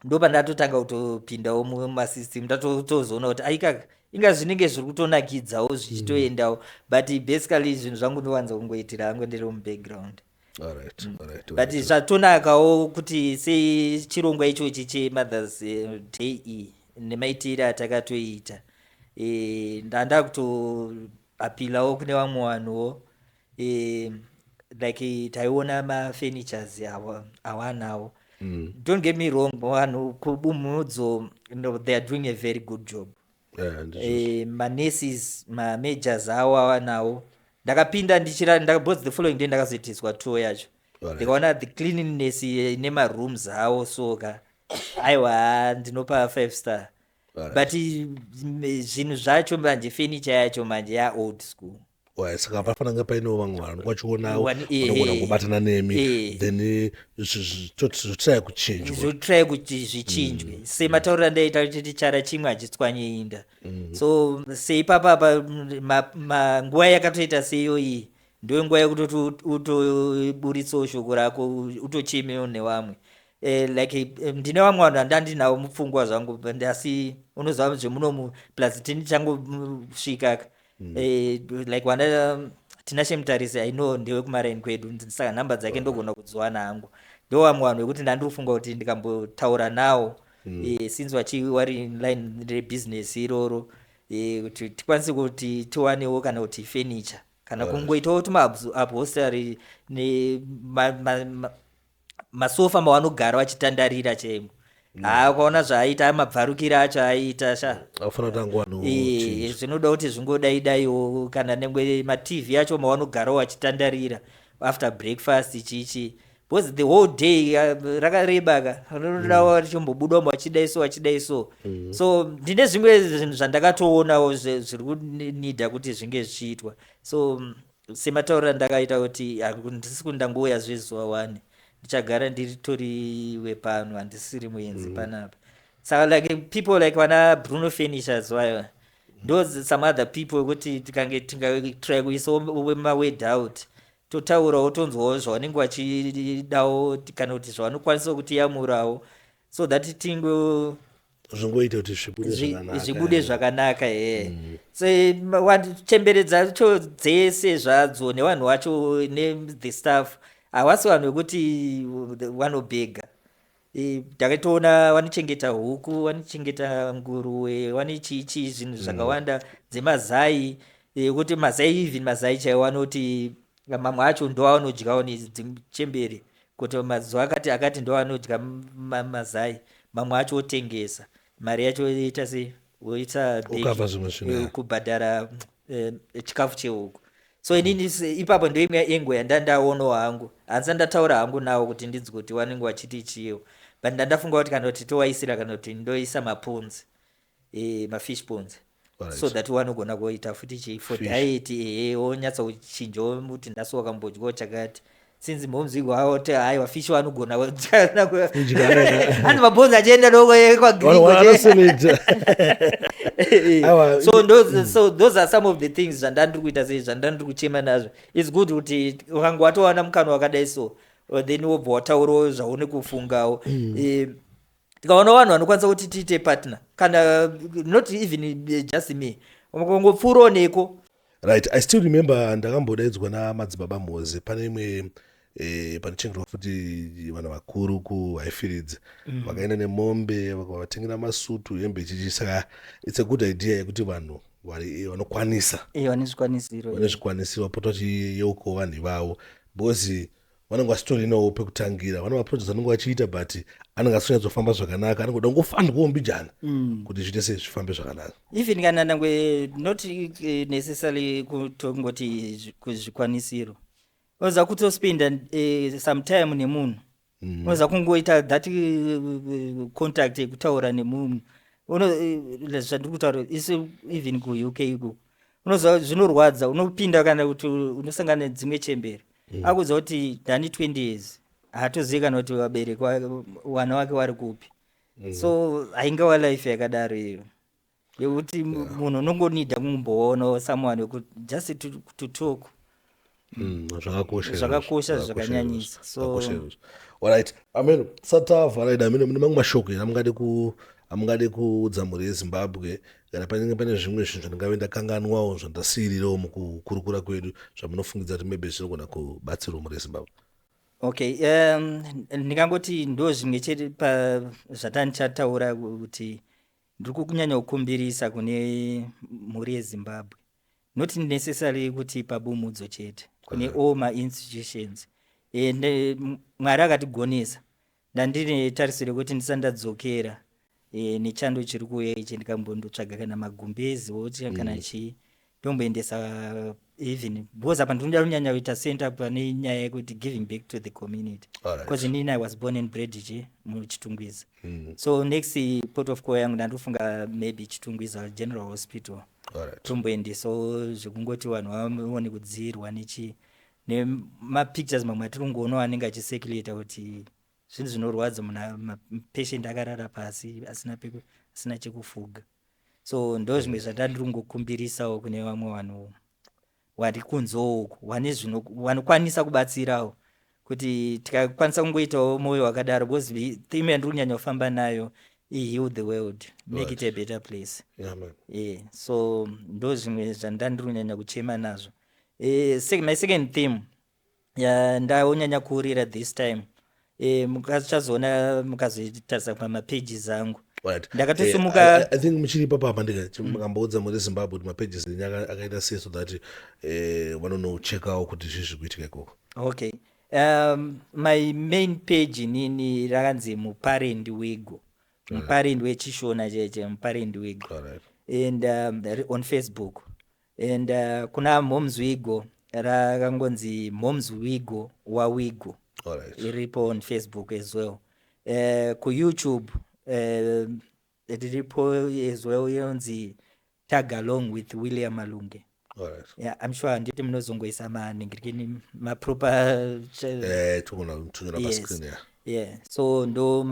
Speaker 4: ndopandatotanga kutopindawo mumasystem, ndatozoona kuti aika inga zvinenge zviri kutonakidzawo zvichitoendawo, but basically zvinhu zvangu ndowanza kungoitira hangu ndiri mubackground. But zvatonakawo kuti sechirongwa ichochi chemothers day iyi nemaitiro atakatoita, ndanda kutoapilawo kune vamwe vanhuwo, like taiona mafurnitures awanawo. Don't get me wrong, vanhu kubumhudzo, no, they are doing a very good job.
Speaker 2: Yeah, ndizvo.
Speaker 4: Manurses, mamajors avo awanawo, ndakapinda ndichira because the following day ndakazoitiswa tour yacho, ndikaona the cleanliness nemarooms avo soka. Aiwa, ndinopa 5 star. But zvinhu zvacho manje, furniture yacho manje yaold school.
Speaker 2: Alright, saka pafanira kunge painewo vamwe vanhu vachionawo vanogona kubatana nemi, then zvotry kuchinjwa.
Speaker 4: Zvotry kuti zvichinjwe. Sematauriro andaita kuti chara chimwe hachitswanye inda. So seipapapa nguva yakatoita seiyoyi ndo nguva yekutoti utoburitsawo shoko rako, utochemewo nevamwe. Like ndine vamwe vanhu handandinawo mupfungwa zvangu, but asi unoziva zvemunomu, plus tini changosvika. Like wana Tinashe Mutarisi, I know ndewekumaraini kwedu, saka nhamba dzake ndogona kudziwana hangu. Ndo vamwe vanhu vekuti ndandiri kufunga kuti ndikambotaura nawo, since vachi vari in line rebusiness iroro, kuti tikwanise kuti tiwanewo kana kuti furniture kana kungoitawo tumaupholstery nemasofa mavanogara vachitandarira chaimo. Haa, ukaona zvaaita, mabvarukiro acho aiita sha.
Speaker 2: Anofanira kuti angowana.
Speaker 4: Zvinoda kuti zvingodaidaiwo, kana nengwe maTV acho mavanogarawo vachitandarira after breakfast chichi, because the whole day rakareba ka, rinodawo richimbobudawo vachidai so, vachidai so. So ndine zvimwe zvinhu zvandakatoonawo zviri kunida kuti zvinge zvichiitwa. So sematauriro andakaita kuti handisi kundangouya zvezuva one, ndichagara ndiritori wepano, handisiri muenzi panapa. Saka like people like vana Bruno Furnitures vayo, ndo some other people wekuti tikange tingatry kuisawo maword out, totaurawo, tonzwawo zvavanenge vachidawo kana kuti zvavanokwanisa kutiyamurawo, so that tingo
Speaker 2: Zvingoita kuti zvibude zvakanaka.
Speaker 4: Zvibude zvakanaka he. So chembere dzacho dzese zvadzo nevanhu vacho nethe staff havasi vanhu vekuti vanobhega. Ndakatoona vanochengeta huku, vanochengeta nguruve, vane chichi zvinhu zvakawanda dzemazai, kuti mazai, even mazai chaiwo vanoti mamwe acho ndo avanodyawo nedzimchembere, kuti mazuva akati akati ndo anodya mazai, mamwe acho otengesa, mari yacho yoita sei, woita back,
Speaker 2: Ukabva zvimwe zvinhu,
Speaker 4: kubhadhara chikafu chehuku. So inini ipapo ndo imwe engo yandandaonawo hangu. Handisa ndataura hangu nawo kuti ndinzwe kuti vanenge vachiti chiyo, but ndandafunga kuti kana kuti towaisira kana kuti ndoisa maponds, mafish ponds, so that wanogona kuita futi chi for
Speaker 2: Fish.
Speaker 4: diet, ehe, wonyatsa kuchinjawo kuti nhasi wakambodyawo chakati, since momzigo awo ti haiwa, fish vanogona.
Speaker 2: Kudya.
Speaker 4: Andi mabhonzi achienda doko
Speaker 2: Vanoselekta. Aiwa,
Speaker 4: so those are some of the things zvandandiri kuita, sei zvandandiri kuchema nazvo. It's good kuti ukange watowana mukana wakadai, so then wobva wataurawo zvaune kufungawo. Tikaona vanhu vanokwanisa kuti tiite partner, kana not even just me, ungopfuurawo neko.
Speaker 2: Right, I still remember ndakambodaidzwa namadzibaba Mhozi pane imwe panochengetwa futi vanhu vakuru kuHighfields. Vakaenda nemombe, vakavatengera masutu, hembe, chichi. Saka it's a good idea yekuti vanhu vanokwanisa
Speaker 4: Vane zvikwanisiro.
Speaker 2: Vane zvikwanisiro vapota vachiyeukawo vanhu ivavo, because vanenge vasitorinawo pekutangira. Vane maprojects anenge vachiita, but anenge asitonyatsofamba zvakanaka, anenge kuda kungofandwawo mbijana kuti zviite sei, zvifambe zvakanaka.
Speaker 4: Even kana nangwe not necessarily kutongoti kuzvikwanisiro, unoza kutospenda some time nemunhu. Unoza kungoita that contact yekutaura nemunhu. Zvandiri kutaura isu, even kuUK iko, unoziva zvinorwadza, unopinda kana kuti unosangana nedzimwe chembere, akuudza kuti ndani 20 years, haatozivi kana kuti vabereki vana vake vari kupi. So haingawa life yakadaro iyo yekuti munhu unongonida kumboonawo someone wekuti just to talk.
Speaker 2: Zvakakosha izvozvo,
Speaker 4: Zvakakosha
Speaker 2: zvakakosha
Speaker 4: zvakanyanyisa.
Speaker 2: izvozvo, zvakakosha izvozvo. Alright, amen. Satavhara ida, amene mune mamwe mashoko here amungade kuudza mhuri yeZimbabwe, kana panenge pane zvimwe zvinhu zvandingave ndakanganwawo, zvandasiyirirawo mukukurukura kwedu, zvamunofungidza kuti maybe zvinogona kubatsirwa mhuri yeZimbabwe?
Speaker 4: Okay, ndingangoti ndo zvimwe chete pa zvatandichataura kuti ndiri kunyanya kukumbirisa kune mhuri yeZimbabwe, not necessarily kuti pabumudzo chete, kune all mainstitutions. Mwari akatigonesa, ndandine tarisiro yekuti ndisati ndadzokera nechando chiri kuuya ichi, ndikambondotsvaga kana magumbezi oti kana chii, ndomboendesa. Even because apa ndinoda kunyanya kuita center pane nyaya yekuti giving back to the community, because inini I was born and bred chi muChitungwiza. So next port of call yangu ndandofunga maybe Chitungwiza General Hospital. Tomboendesawo zvekungoti vanhu vaone kudzirwa nechi nemapictures mamwe atiri kungoonawo anenge achicirculata, kuti zvinhu zvinorwadza, munhu mapatient akarara pasi asina asina chekufuga. So ndo zvimwe zvandandiri kungokumbirisawo kune vamwe vanhu vari kunzewo uku, vane zvino vanokwanisa kubatsirawo, kuti tikakwanisa kungoitawo mwoyo wakadaro, because theme yandiri kunyanya kufamba nayo iheal the world, make it a better place.
Speaker 2: Yeah, man.
Speaker 4: Yeah, so ndo zvimwe zvandandiri kunyanya kuchema nazvo. My second theme yandanyanya kuurira this time, mukachazoona mukazotarisa pamapages angu. Ndakatosimuka.
Speaker 2: I think muchiri ipapa ndika mukamboudza muri Zimbabwe kuti mapages enyu akaita sei, so that vanonochekawo kuti zvii zviri kuitika ikoko.
Speaker 4: Okay, my main page inini rakanzi Muparendi Wigo, Muparendi wechiShona cheche, Muparendi Wigo. And on Facebook. And kuna Moms Wigo rakangonzi Moms Wigo waWigo. Iripo on Facebook as well. KuYouTube riripo as well, inonzi Tag Along with William Malunge. Yeah, I'm sure handiti munozongoisa manhingirikini maproper
Speaker 2: Togona kutunyora pascreen, yeah.
Speaker 4: Yeah, so ndo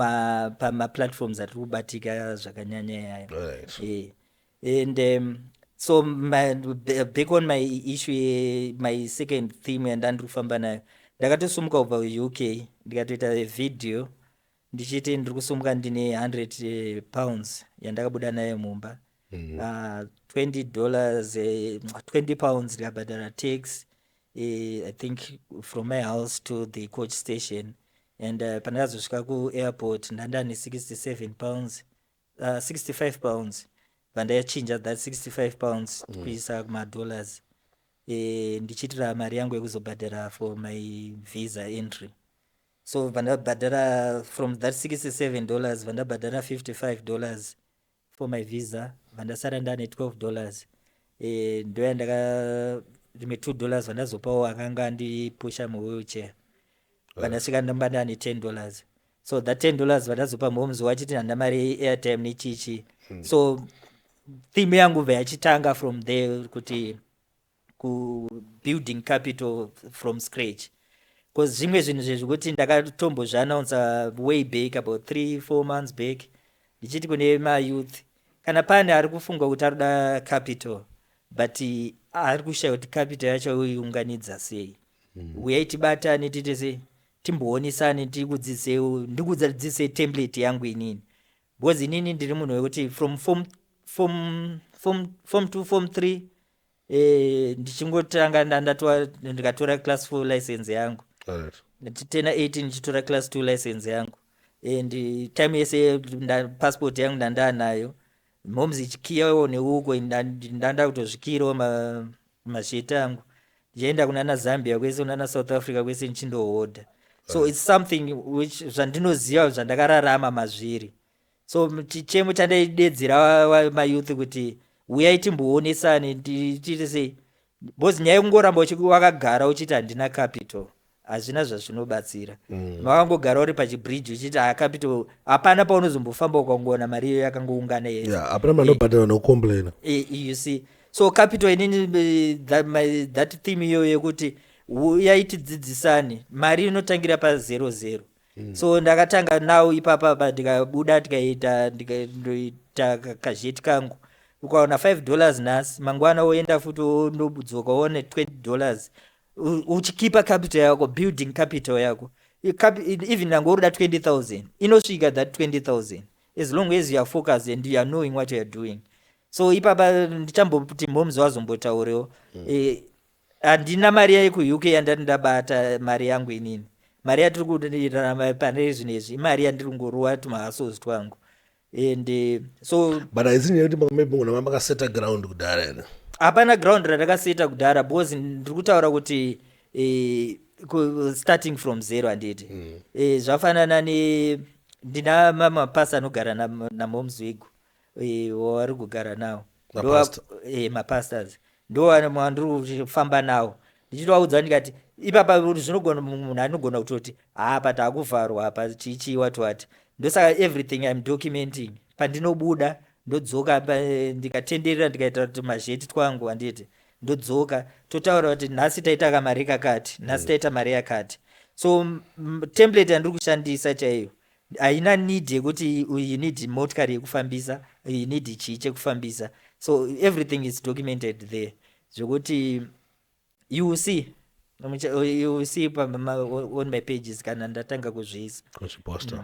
Speaker 4: pamaplatforms atiri kubatika zvakanyanya yayo. Yeah. And so back on my issue, my second theme yandandiri kufamba nayo, ndakatosimuka kubva kuUK, ndikatoita video ndichiti ndiri kusimuka ndine 100 pounds yandakabuda nayo mumba, $20, £20 ndikabhadhara tax, I think from my house to the coach station. And pandakazosvika kuairport ndandane £67, £65. Vandachinja that £65 kuisa kumadollars, ndichiitira mari yangu yekuzobhadhara for my visa entry. So vandabhadhara from that $67, vandabhadhara $55 for my visa, vandasara ndane $12. Ndoyandaka rimwe $2 vandazopawo akanga andipusha muwheelchair, vandasvika ndamba ndane $10. So that $10 vandazopa moms wachiti handa mari yeairtime nechichi. So theme yangu bva yachitanga from there, kuti kubuilding capital from scratch, because zvimwe zvinhu zvezvekuti ndakatombozviannounsa way back about 3-4 months back, ndichiti kune mayouth, kana pane ari kufunga kuti ari kuda capital but ari kushaya kuti capital yacho oiunganidza sei, uyai tibatane, tiite sei, timboonesane, tikudzidzisei, ndikudzidzisei template yangu inini, because inini ndiri munhu wekuti from form 2, form 3, ndichingotanga ndikatora class 4 license yangu. Nditena 18 ndichitora class 2 license yangu, and time yese passport yangu ndandanayo, moms ichikiyawo neuko, ndanda kutozvikirawo mazheti angu, ndichienda kunana Zambia kwese, kunana South Africa kwese, ndichindohodha. So it's something which zvandinoziva, zvandakararama mazviri. So chichemo chandaidedzera mayouth kuti uyai timboonesane, tiite sei, because nyaya yekungoramba wakagara uchiti handina capital hazvina zvazvinobatsira. Makangogara uri pachibridge uchiti ha capital, hapana paunozombofamba ukangoona mari iyo yakangoungana yese.
Speaker 2: Hapana mari anobhadhara nokucomplaina.
Speaker 4: You see, so capital inini, that theme iyoyo yekuti uyai tidzidzisane, mari inotangira pa00. So ndakatanga now ipapa, ndikabuda, ndikaita, ndikandoita kazheti kangu. Ukaona $5 nhasi, mangwana woenda futi wondodzoka woone $20, uchikipa capital yako, building capital yako. Even nange uri kuda 20,000, inosvika that 20,000 as long as you are focused and you are knowing what you are doing. So ipapa ndichamboti moms wazombotaurewo. Handina mari yekuUK yandati ndabata mari yangu inini. Mari yatiri kurarama pane zvinezvi imari yandiri kungorowa tumahustles twangu, and so
Speaker 2: But haisi nyaya yekuti maybe muna makaseta ground kudhara here?
Speaker 4: Hapana ground randakaseta kudhara, because ndiri kutaura kuti starting from zero, handiti? Zvafanana ne ndina mapasta anogara namoms wigo, wavari kugara nawo.
Speaker 2: Mapastor.
Speaker 4: Mapastors. Ndo vandiri kufamba nawo, ndichitovaudza ndikati ipapa zvinogona, munhu anogona kutoti hapa taakuvharwa apa, chichi wati wati. Ndosaka everything I'm documenting. Pandinobuda ndodzoka, ndikatenderera, ndikaita kuti mazheti twangu, handiti ndodzoka, totaura kuti nhasi taita kamari kakati, nhasi taita mari yakati. So template yandiri kushandisa chaiyo haina need yekuti you need motikari yekufambisa, you need chii chekufambisa. So everything is documented there, zvekuti you will see, you will see on my pages kana ndatanga kuzviisa.
Speaker 2: Kuzviposta.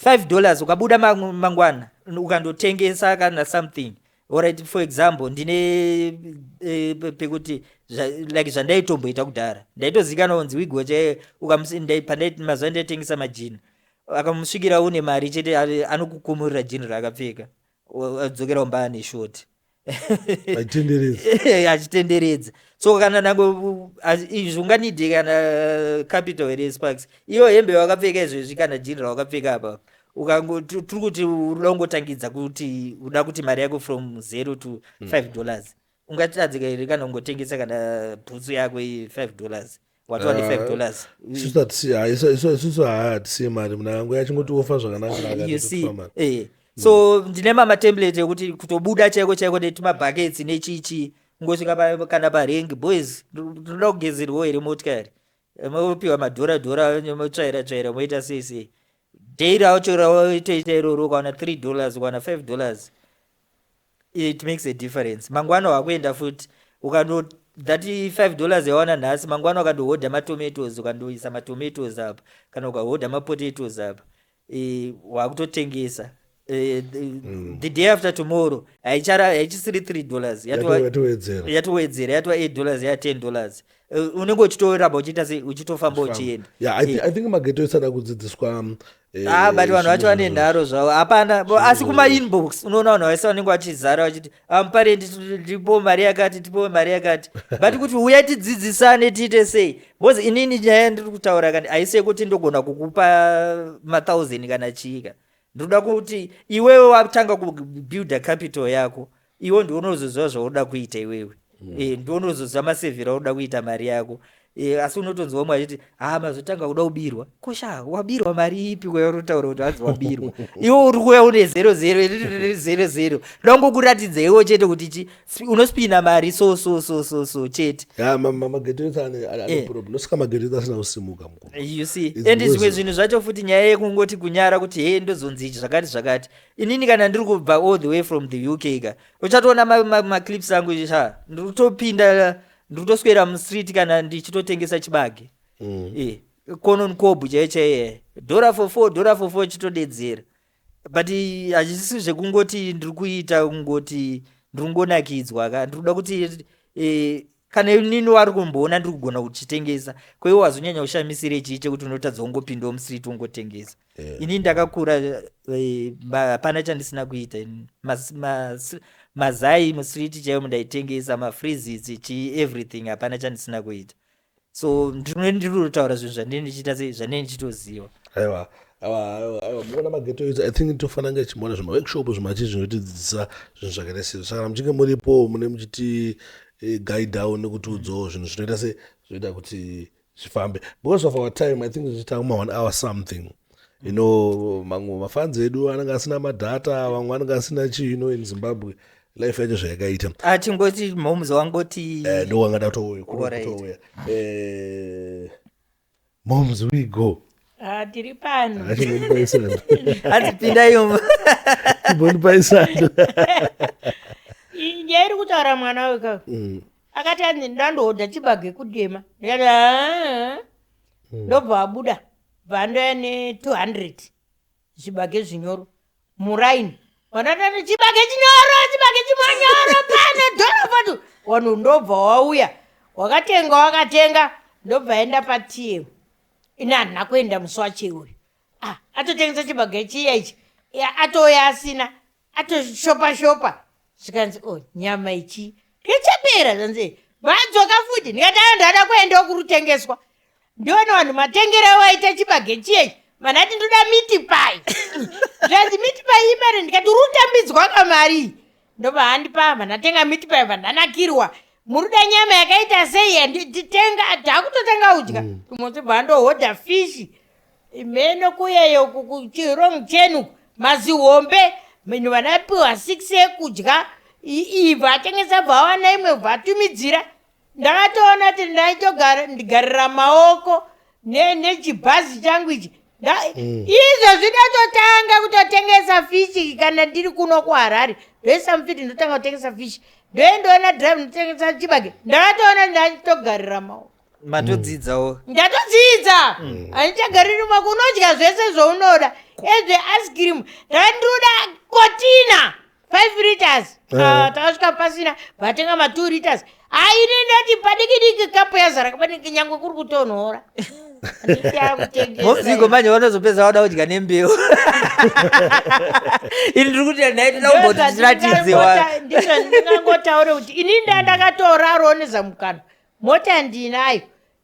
Speaker 4: $5 ukabuda mangwana ukandotengesa kana something, alright, for example, ndine pekuti like zvandaitomboita kudhara, ndaitozikanwa kunzi Wigo chaiye. Mazuva ndaitengesa majini, akamusvikira une mari chete, anokukumurira jini raakapfeka, adzokera kumba ane short.
Speaker 2: Achitenderedza.
Speaker 4: Achitenderedza. So kana nango izvi unganidhe kana capital here, Sparks? Iyo hembe wakapfeka izvezvi kana jini rawakapfeka apa, tiri kuti unoda kungotangidza kuti uda kuti mari yako from 0 to $5, ungatadzika here kana ungotengesa kana bhutsu yako iyi $5, watova ne $5?
Speaker 2: Isusu hatisiye mari, munhu angu achingoti ofa zvakanaka.
Speaker 4: You see, so ndine mamatemplate ekuti kutobuda chaiko chaiko netumabhaketsi nechichi, kungosvika kana parank, "Boys, ndinoda kugezerwawo here motikari?" Mopiwa madhora dhora, motsvaira tsvaira, moita sei sei. Day racho raitoita iroro, ukawana $3, ukawana $5, it makes a difference. Mangwana wakuenda futi, ukando that $5 yawana nhasi, mangwana ukandohodha matomatoes, ukandoisa matomatoes apa kana ukahodha mapotatoes apa, wakutotengesa. The day after tomorrow haichara, haichisiri $3.
Speaker 2: Yatowedzera.
Speaker 4: Yatowedzera, yatova $8, ya $10. Unenge uchitoramba uchiita sei, uchitofamba uchienda.
Speaker 2: Yeah, I think maghetto isada kudzidziswa.
Speaker 4: Ah, but vanhu vacho vane nharo zvavo, hapana. Asi kumainbox unoona vanhu vaisa vanenge vachizara vachiti, "Amuparendi, tipo mari yakati, tipo mari yakati," but kuti uyai tidzidzisane, tiite sei, because inini nyaya yandiri kutaura kani haisi yekuti ndogona kukupa mathousand kana chiika. Ndinoda kuti iwewe watanga kubuilda capital yako, iwe ndiwe unozoziva zvaunoda kuita iwewe. Ndiwe unozoziva masevhero aunoda kuita mari yako. Asi unotonzwa umwe achiti, "Ha, mazotanga kuda kubirwa." Kosha wabirwa mari ipi kwauri kutaura kuti hanzi wabirwa? Iwe uri kuuya une 0000. Ndangokuratidza iwo chete kuti chi unospina mari so so so so so chete.
Speaker 2: Ya, maghetto ese ane problem. Nosaka maghetto ese asina kusimuka, mukuru.
Speaker 4: You see.
Speaker 2: It's
Speaker 4: And zvimwe
Speaker 2: because-
Speaker 4: zvinhu zvacho futi, nyaya yekungoti kunyara kuti he, ndozonzi ichi zvakati zvakati. Inini kana ndiri kubva all the way from the UK ka, uchatoona maclips angu sha, ndiri kutopinda, ndiri kutoswera mustreet kana ndichitotengesa chibage. Corn on cob chaiyo chaiyo, dollar for four, dollar for four, chitodedzera. But hachisi zvekungoti ndiri kuita kungoti ndiri kungonakidzwa ka. Ndiri kuda kuti kana inini wari kumboona ndiri kugona kuchitengesa, kweiwe wazonyanya kushamisire chii chekuti unotadza kungopindawo mustreet ungotengesa? Inini ndakakura, hapana chandisina kuita ini. Mazai mustreet chaiyo mundaitengesa, mafreezits, chii, everything, hapana chandisina kuita. So ndinenge ndiri kutaura zvinhu zvandinenge ndichiita sei, zvandinenge ndichitoziva.
Speaker 2: Aiwa, aiwa, aiwa, aiwa, muona, maghetto ese, I think tofanira kunge tichimboona zvimaworkshop zvimachi zvinotidzidzisa zvinhu zvakaita sei. Saka muchinge muripo, mune muchiti guidawo nekutiudzawo zvinhu zvinoita sei, zvinoita kuti zvifambe. Because of our time, I think zvichita kuma one hour something. Mamwe mafans edu anenge asina madata, vamwe anenge asina chii. In Zimbabwe life yacho zvayakaita.
Speaker 4: Achingoti moms wangoti.
Speaker 2: Ndo wangada kutouya.
Speaker 4: Alright.
Speaker 2: Kutouya moms, we go.
Speaker 1: Ah, tiri pano.
Speaker 2: Achingonipaisando.
Speaker 4: Hanzi pindai.
Speaker 2: Chimbonipaisando.
Speaker 1: Nyaya iri kutaura mwana weka, akati anzi ndandohodha chibage kudema. Ndikati, "Ah." Ndobva abuda, bva andoya ne200 zvibage zvinyoro muraini. Vanatati, "Chibage chinyoro, chibage chimanyoro pano, dhorofatu." Vanhu ndobva wauya, wakatenga, wakatenga, ndobva aenda paTM. Ini handina kuenda musi wacho iwoyo. Ah, atotengesa chibage chiya ichi. Ya, atouya asina, atoshopa shopa. Zvikanzi, "O, nyama ichi ndichapera." Zvanzi vadzoka futi. Ndikati, "Aa, ndada kuendawo kurutengeswa, ndione vanhu matengero awaita chibage chiyechi." Vanhu ati, "Ndoda meat pie." Zvanzi, "Meat pie imari?" Ndikati, "Uri kutambidzwa kamari." Ndobva andipa, bva ndatenga meat pie, bva ndanakirwa. Muruda nyama yakaita sei? Yanditenga, takutotanga kudya. Tumotsi bva ndohodha fishi mheno kuyeyo kuchirong chenu mazihombe minhu vanapiwa 6 ekudya ibva atengesa, bva awana imwe, bva atumidzira. Ndakatoona kuti ndaitogarira maoko nechibhazi changu ichi. Izvozvi ndatotanga kutotengesa fishi. Kana ndiri kuno kuHarare, ndoisa mufiti, ndotanga kutengesa fishi, ndoendoona drive, ndotengesa chibage. Ndakatoona ndaitogarira maoko.
Speaker 4: Matodzidzawo.
Speaker 1: Ndatodzidza, handichagariri maoko. Unodya zvese zvaunoda, ezve ice cream ndakandinoda kotina 5 liters. Ah, takasvika pasina, vatenga ma 2 liters. Haini ndati padiki diki, kapu yazara kapadiki, nyangwe kuri kutonhora.
Speaker 4: Mozigo manje vanozopedza vada kudya nembeu. Ini ndiri kuti nhai, toda kumboti tiratidze wa
Speaker 1: Ndizvo ndingangotaure kuti ini ndandakatoraro nezamukano, mota ndinayo.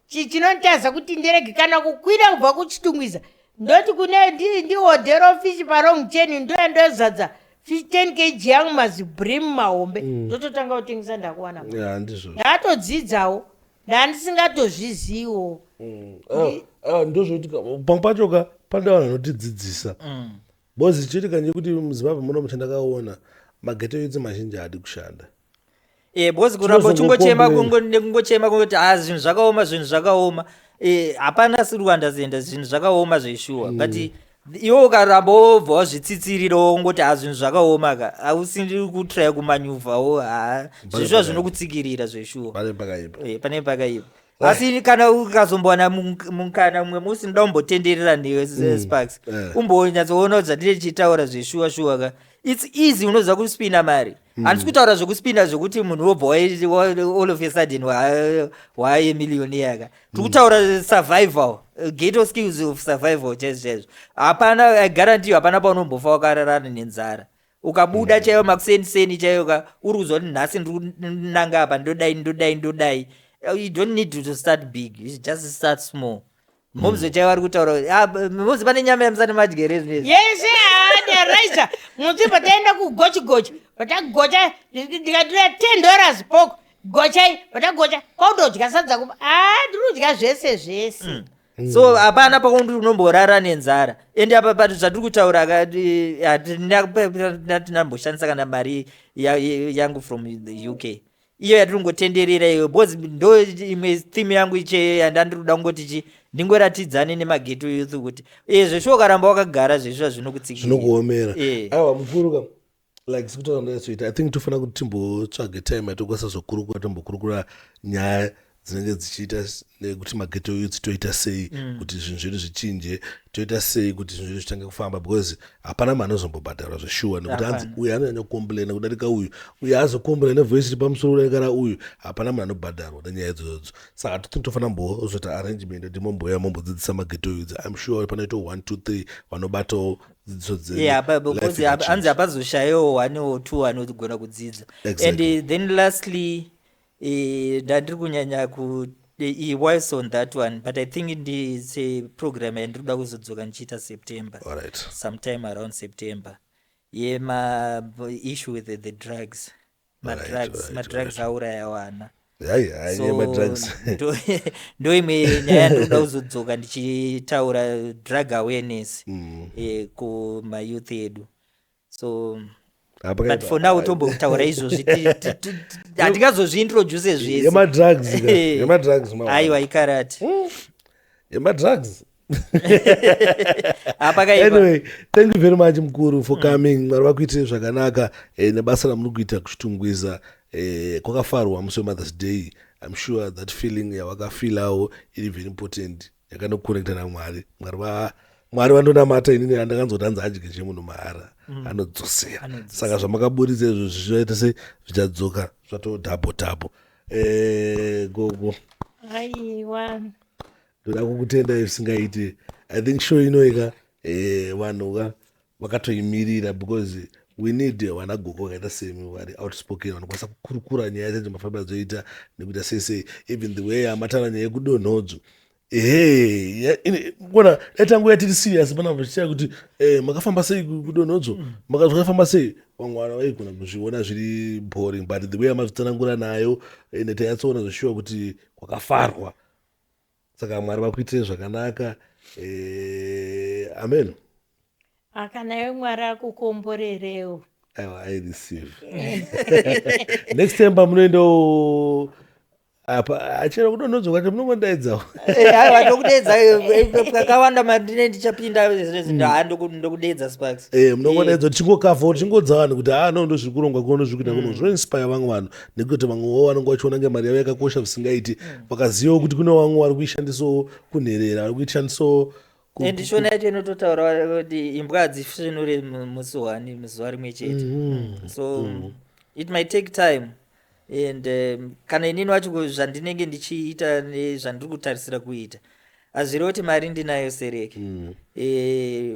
Speaker 1: Chinonditaza kuti ndirege kana kukwira kubva kuChitungwiza, ndoti kune ndihodhero fishi parong chain, ndoya ndozadza 10 kg yangu, mazibrim mahombe, ndototanga kutengesa, ndakuwana mari.
Speaker 2: Ya, ndizvo.
Speaker 1: Ndatodzidzawo, ndandisingatoziviwo.
Speaker 2: Ah, ah, ndozvoitika pamwe pacho ka, pane vanhu vanotidzidzisa, because chiitika ndechekuti muZimbabwe muno chandakaona, maghetto youths mazhinji haadi kushanda.
Speaker 4: Because kuramba uchingochema
Speaker 2: Tinozongocomplain.
Speaker 4: Nekungochema kungoti ha, zvinhu zvakaoma, zvinhu zvakaoma. Hapana siri kuunderstanda zvinhu zvakaoma zveshuwa, but iwe ukaramba wobva wazvitsitsirirawo ungoti ha, zvinhu zvakaoma ka, hausiri kutraya kumanyuvhawo. Ha, zveshuwa zvinokutsikirira zveshuwa.
Speaker 2: Pane pakaipa.
Speaker 4: Pane pakaipa, asi kana ukazombowana mukana mumwe musi, ndoda kumbotenderera newe, Sparks, umbonyatsoona kuti zvandine tichitaura zveshuwa shuwa ka, it's easy. Unoziva kuspina mari. Handisi kutaura zvekuspina zvekuti munhu wobva all of a sudden waaye millionaire ka. Tiri kutaura survival, ghetto skills of survival chaizvo chaizvo. Hapana, I guarantee you, hapana paunombofa wakararana nenzara. Ukabuda chaiyo makuseniseni chaiyo ka, uri kuzwa kuti nhasi ndiri kunanga apa, ndodai, ndodai, ndodai. You don't need to start big, you just start small. Momzo chaivo vari kutaura kuti, ah, mozi pane nyama yamusati madya here zvinezvi?
Speaker 1: Yese haadaraisa musi pataenda kugochigochi, patagocha ndikatora $10 poko, gochai, patagocha kwautodya sadza kupa. A, ndiri kudya zvese zvese.
Speaker 4: So hapana pakuti unomborara nenzara. Ende apa pati zvatiri kutaura hatina tinamboshandisa kana mari yangu from the UK iyo yatiri kungotenderera iyo, because ndo imwe theme yangu iche yandandiri kuda kungoti chi ndingoratidzane nemaghetto youth kuti zveshuwa ukaramba wakagara, zveshuwa zvinokutsikirira.
Speaker 2: Zvinokuomera. Aiwa, mukuru ka, like sekutaura ndaitsoita, I think tofanira kuti timbotsvage time yatokwanisa zokurukura, tombokurukura nyaya dzinenge dzichiita nekuti maghetto youths toita sei kuti zvinhu zvedu zvichinje, toita sei kuti zvinhu zvedu zvitange kufamba, because hapana munhu anozombobhadharwa zveshuwa, nekuti hanzi
Speaker 4: Hapana.
Speaker 2: uyu anonyanya kucomplaina kudarika uyu, uyu azocomplaina nevoice iri pamusoro kudarika rauyu. Hapana munhu anobhadharwa nenyaya idzodzo. Saka tofanira mbozoita arrangement kuti momboya mombodzidzisa maghetto youths. I'm sure panoita 1 2 3 vanobatawo dzidziso dzenyu.
Speaker 4: Yeah,
Speaker 2: Life
Speaker 4: because
Speaker 2: ikachinja.
Speaker 4: Hanzi hapazoshayiwo one or two anogona kudzidza.
Speaker 2: Exactly.
Speaker 4: And then lastly, ndandiri kunyanya ku was on that one, but I think it's a program yandiri kuda kuzodzoka ndichiita September,
Speaker 2: Alright.
Speaker 4: sometime around September, yema issue with the drugs, madrugs. Madrugs auraya vana.
Speaker 2: Hai hai.
Speaker 4: So
Speaker 2: yemadrugs.
Speaker 4: Ndo imwe nyaya yandinoda kuzodzoka ndichitaura, drug awareness kumayouth edu. So
Speaker 2: Apa
Speaker 4: but for now tombotaura izvozvi, hatingazozviintroduce zvese.
Speaker 2: Yemadrugs ka, yemadrugs
Speaker 4: Aiwa, ikarati.
Speaker 2: Yemadrugs.
Speaker 4: Apakaipa.
Speaker 2: Anyway, thank you very much, mukuru, for coming. Mwari vakuitire zvakanaka nebasa ramuri kuita kuChitungwiza. Kwakafarwa musi weMothers Day. I'm sure that feeling yawakafilawo iri very important, yakanoconnecta naMwari. Mwari vandonamata inini, andakanzoti hanzi adye chemunhu mahara, anodzosera.
Speaker 4: Anodzosera.
Speaker 2: Saka zvamakaburitsa izvo zvichaita se zvichadzoka zvato double double. Gogo,
Speaker 1: Aiwa.
Speaker 2: Ndoda kukutenda zvisingaiti. I think show inoika vanhu ka vakatoimirira, because we need vana gogo vakaita semi, vari outspoken, vanokwanisa kukurukura nyaya dzacho, mafambiro adzoita nekuita sei sei. Even the way amataura nyaya yekudonhodzo. Ehe, kona dai tanguya tiri serious panapa tichiya kuti makafamba sei kudonhodzo, makafamba sei. Vamwe vana vaigona kuzviona zviri boring, but the way amazvitsanangura nayo, ende tanyatsoona zveshuwa kuti kwakafarwa. Saka Mwari vakuitire zvakanaka. Amen.
Speaker 1: Akana iwe, Mwari akukomborerewo.
Speaker 2: Aiwa, I receive. Next time pamunoendawo apa, achero kudonhodzo kwacho, munongodaidzawo.
Speaker 3: Aiwa, ndokudedza kakawanda mandine ndichapinda. Ndokudedza, Sparks.
Speaker 2: Munongodaidza, tichingokavha, tichingodza vanhu kuti ha, no, ndozviri kurongwa kuno, zviri kuita kuno. Zvinoinspire vamwe vanhu, nekuti vamwewo vanonge vachiona nge mari yavo yakakosha zvisingaiti, vakazivawo kuti kune vamwe vari kuishandisawo kunherera, vari kuishandisawo.
Speaker 4: And shona yacho inototaura kuti imbwa hadzisvinure musi one, muzuva rimwe chete. So it might take time and kana inini wacho, zvandinenge ndichiita nezvandiri kutarisira kuita hazvirevi kuti mari ndinayo sereke.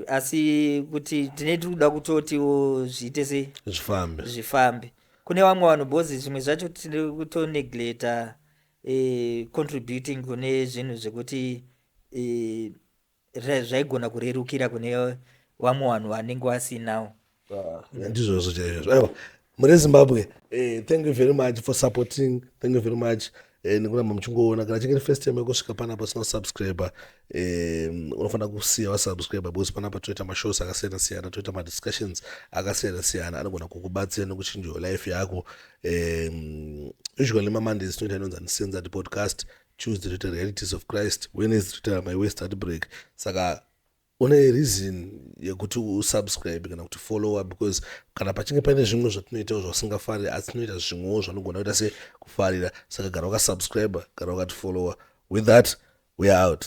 Speaker 4: Asi kuti tine tiri kuda kutotiwo zviite sei?
Speaker 2: Zvifambe.
Speaker 4: Zvifambe kune vamwe vanhu, because zvimwe zvacho tiri kutonegleta contributing kune zvinhu zvekuti zvaigona kurerukira kune vamwe vanhu vanenge vasinawo.
Speaker 2: Ndizvozvo chaizvozvo. Aiwa, muri Zimbabwe, thank you very much for supporting. Thank you very much nekuramba muchingoona. Kana chinge first time yekusvika panapa usina kusubscribe, unofanira kusiya wasubscribe, because panapa toita mashows akasiyana siyana, toita madiscussions akasiyana siyana anogona kukubatsira nekuchinjawo life yako. Usually maMondays tinoita inonzi Uncensored Podcast, Tuesday toita Realities of Christ, Wednesday toita My West Heartbreak. Saka une reason yekuti usubscribe kana kuti follower, because kana pachinge paine zvimwe zvatinoitawo zvausingafariri, asi tinoita zvimwewo zvanogona kuita sekufarira. Saka gara wakasubscribe, gara wakatifollower. With that, we are out.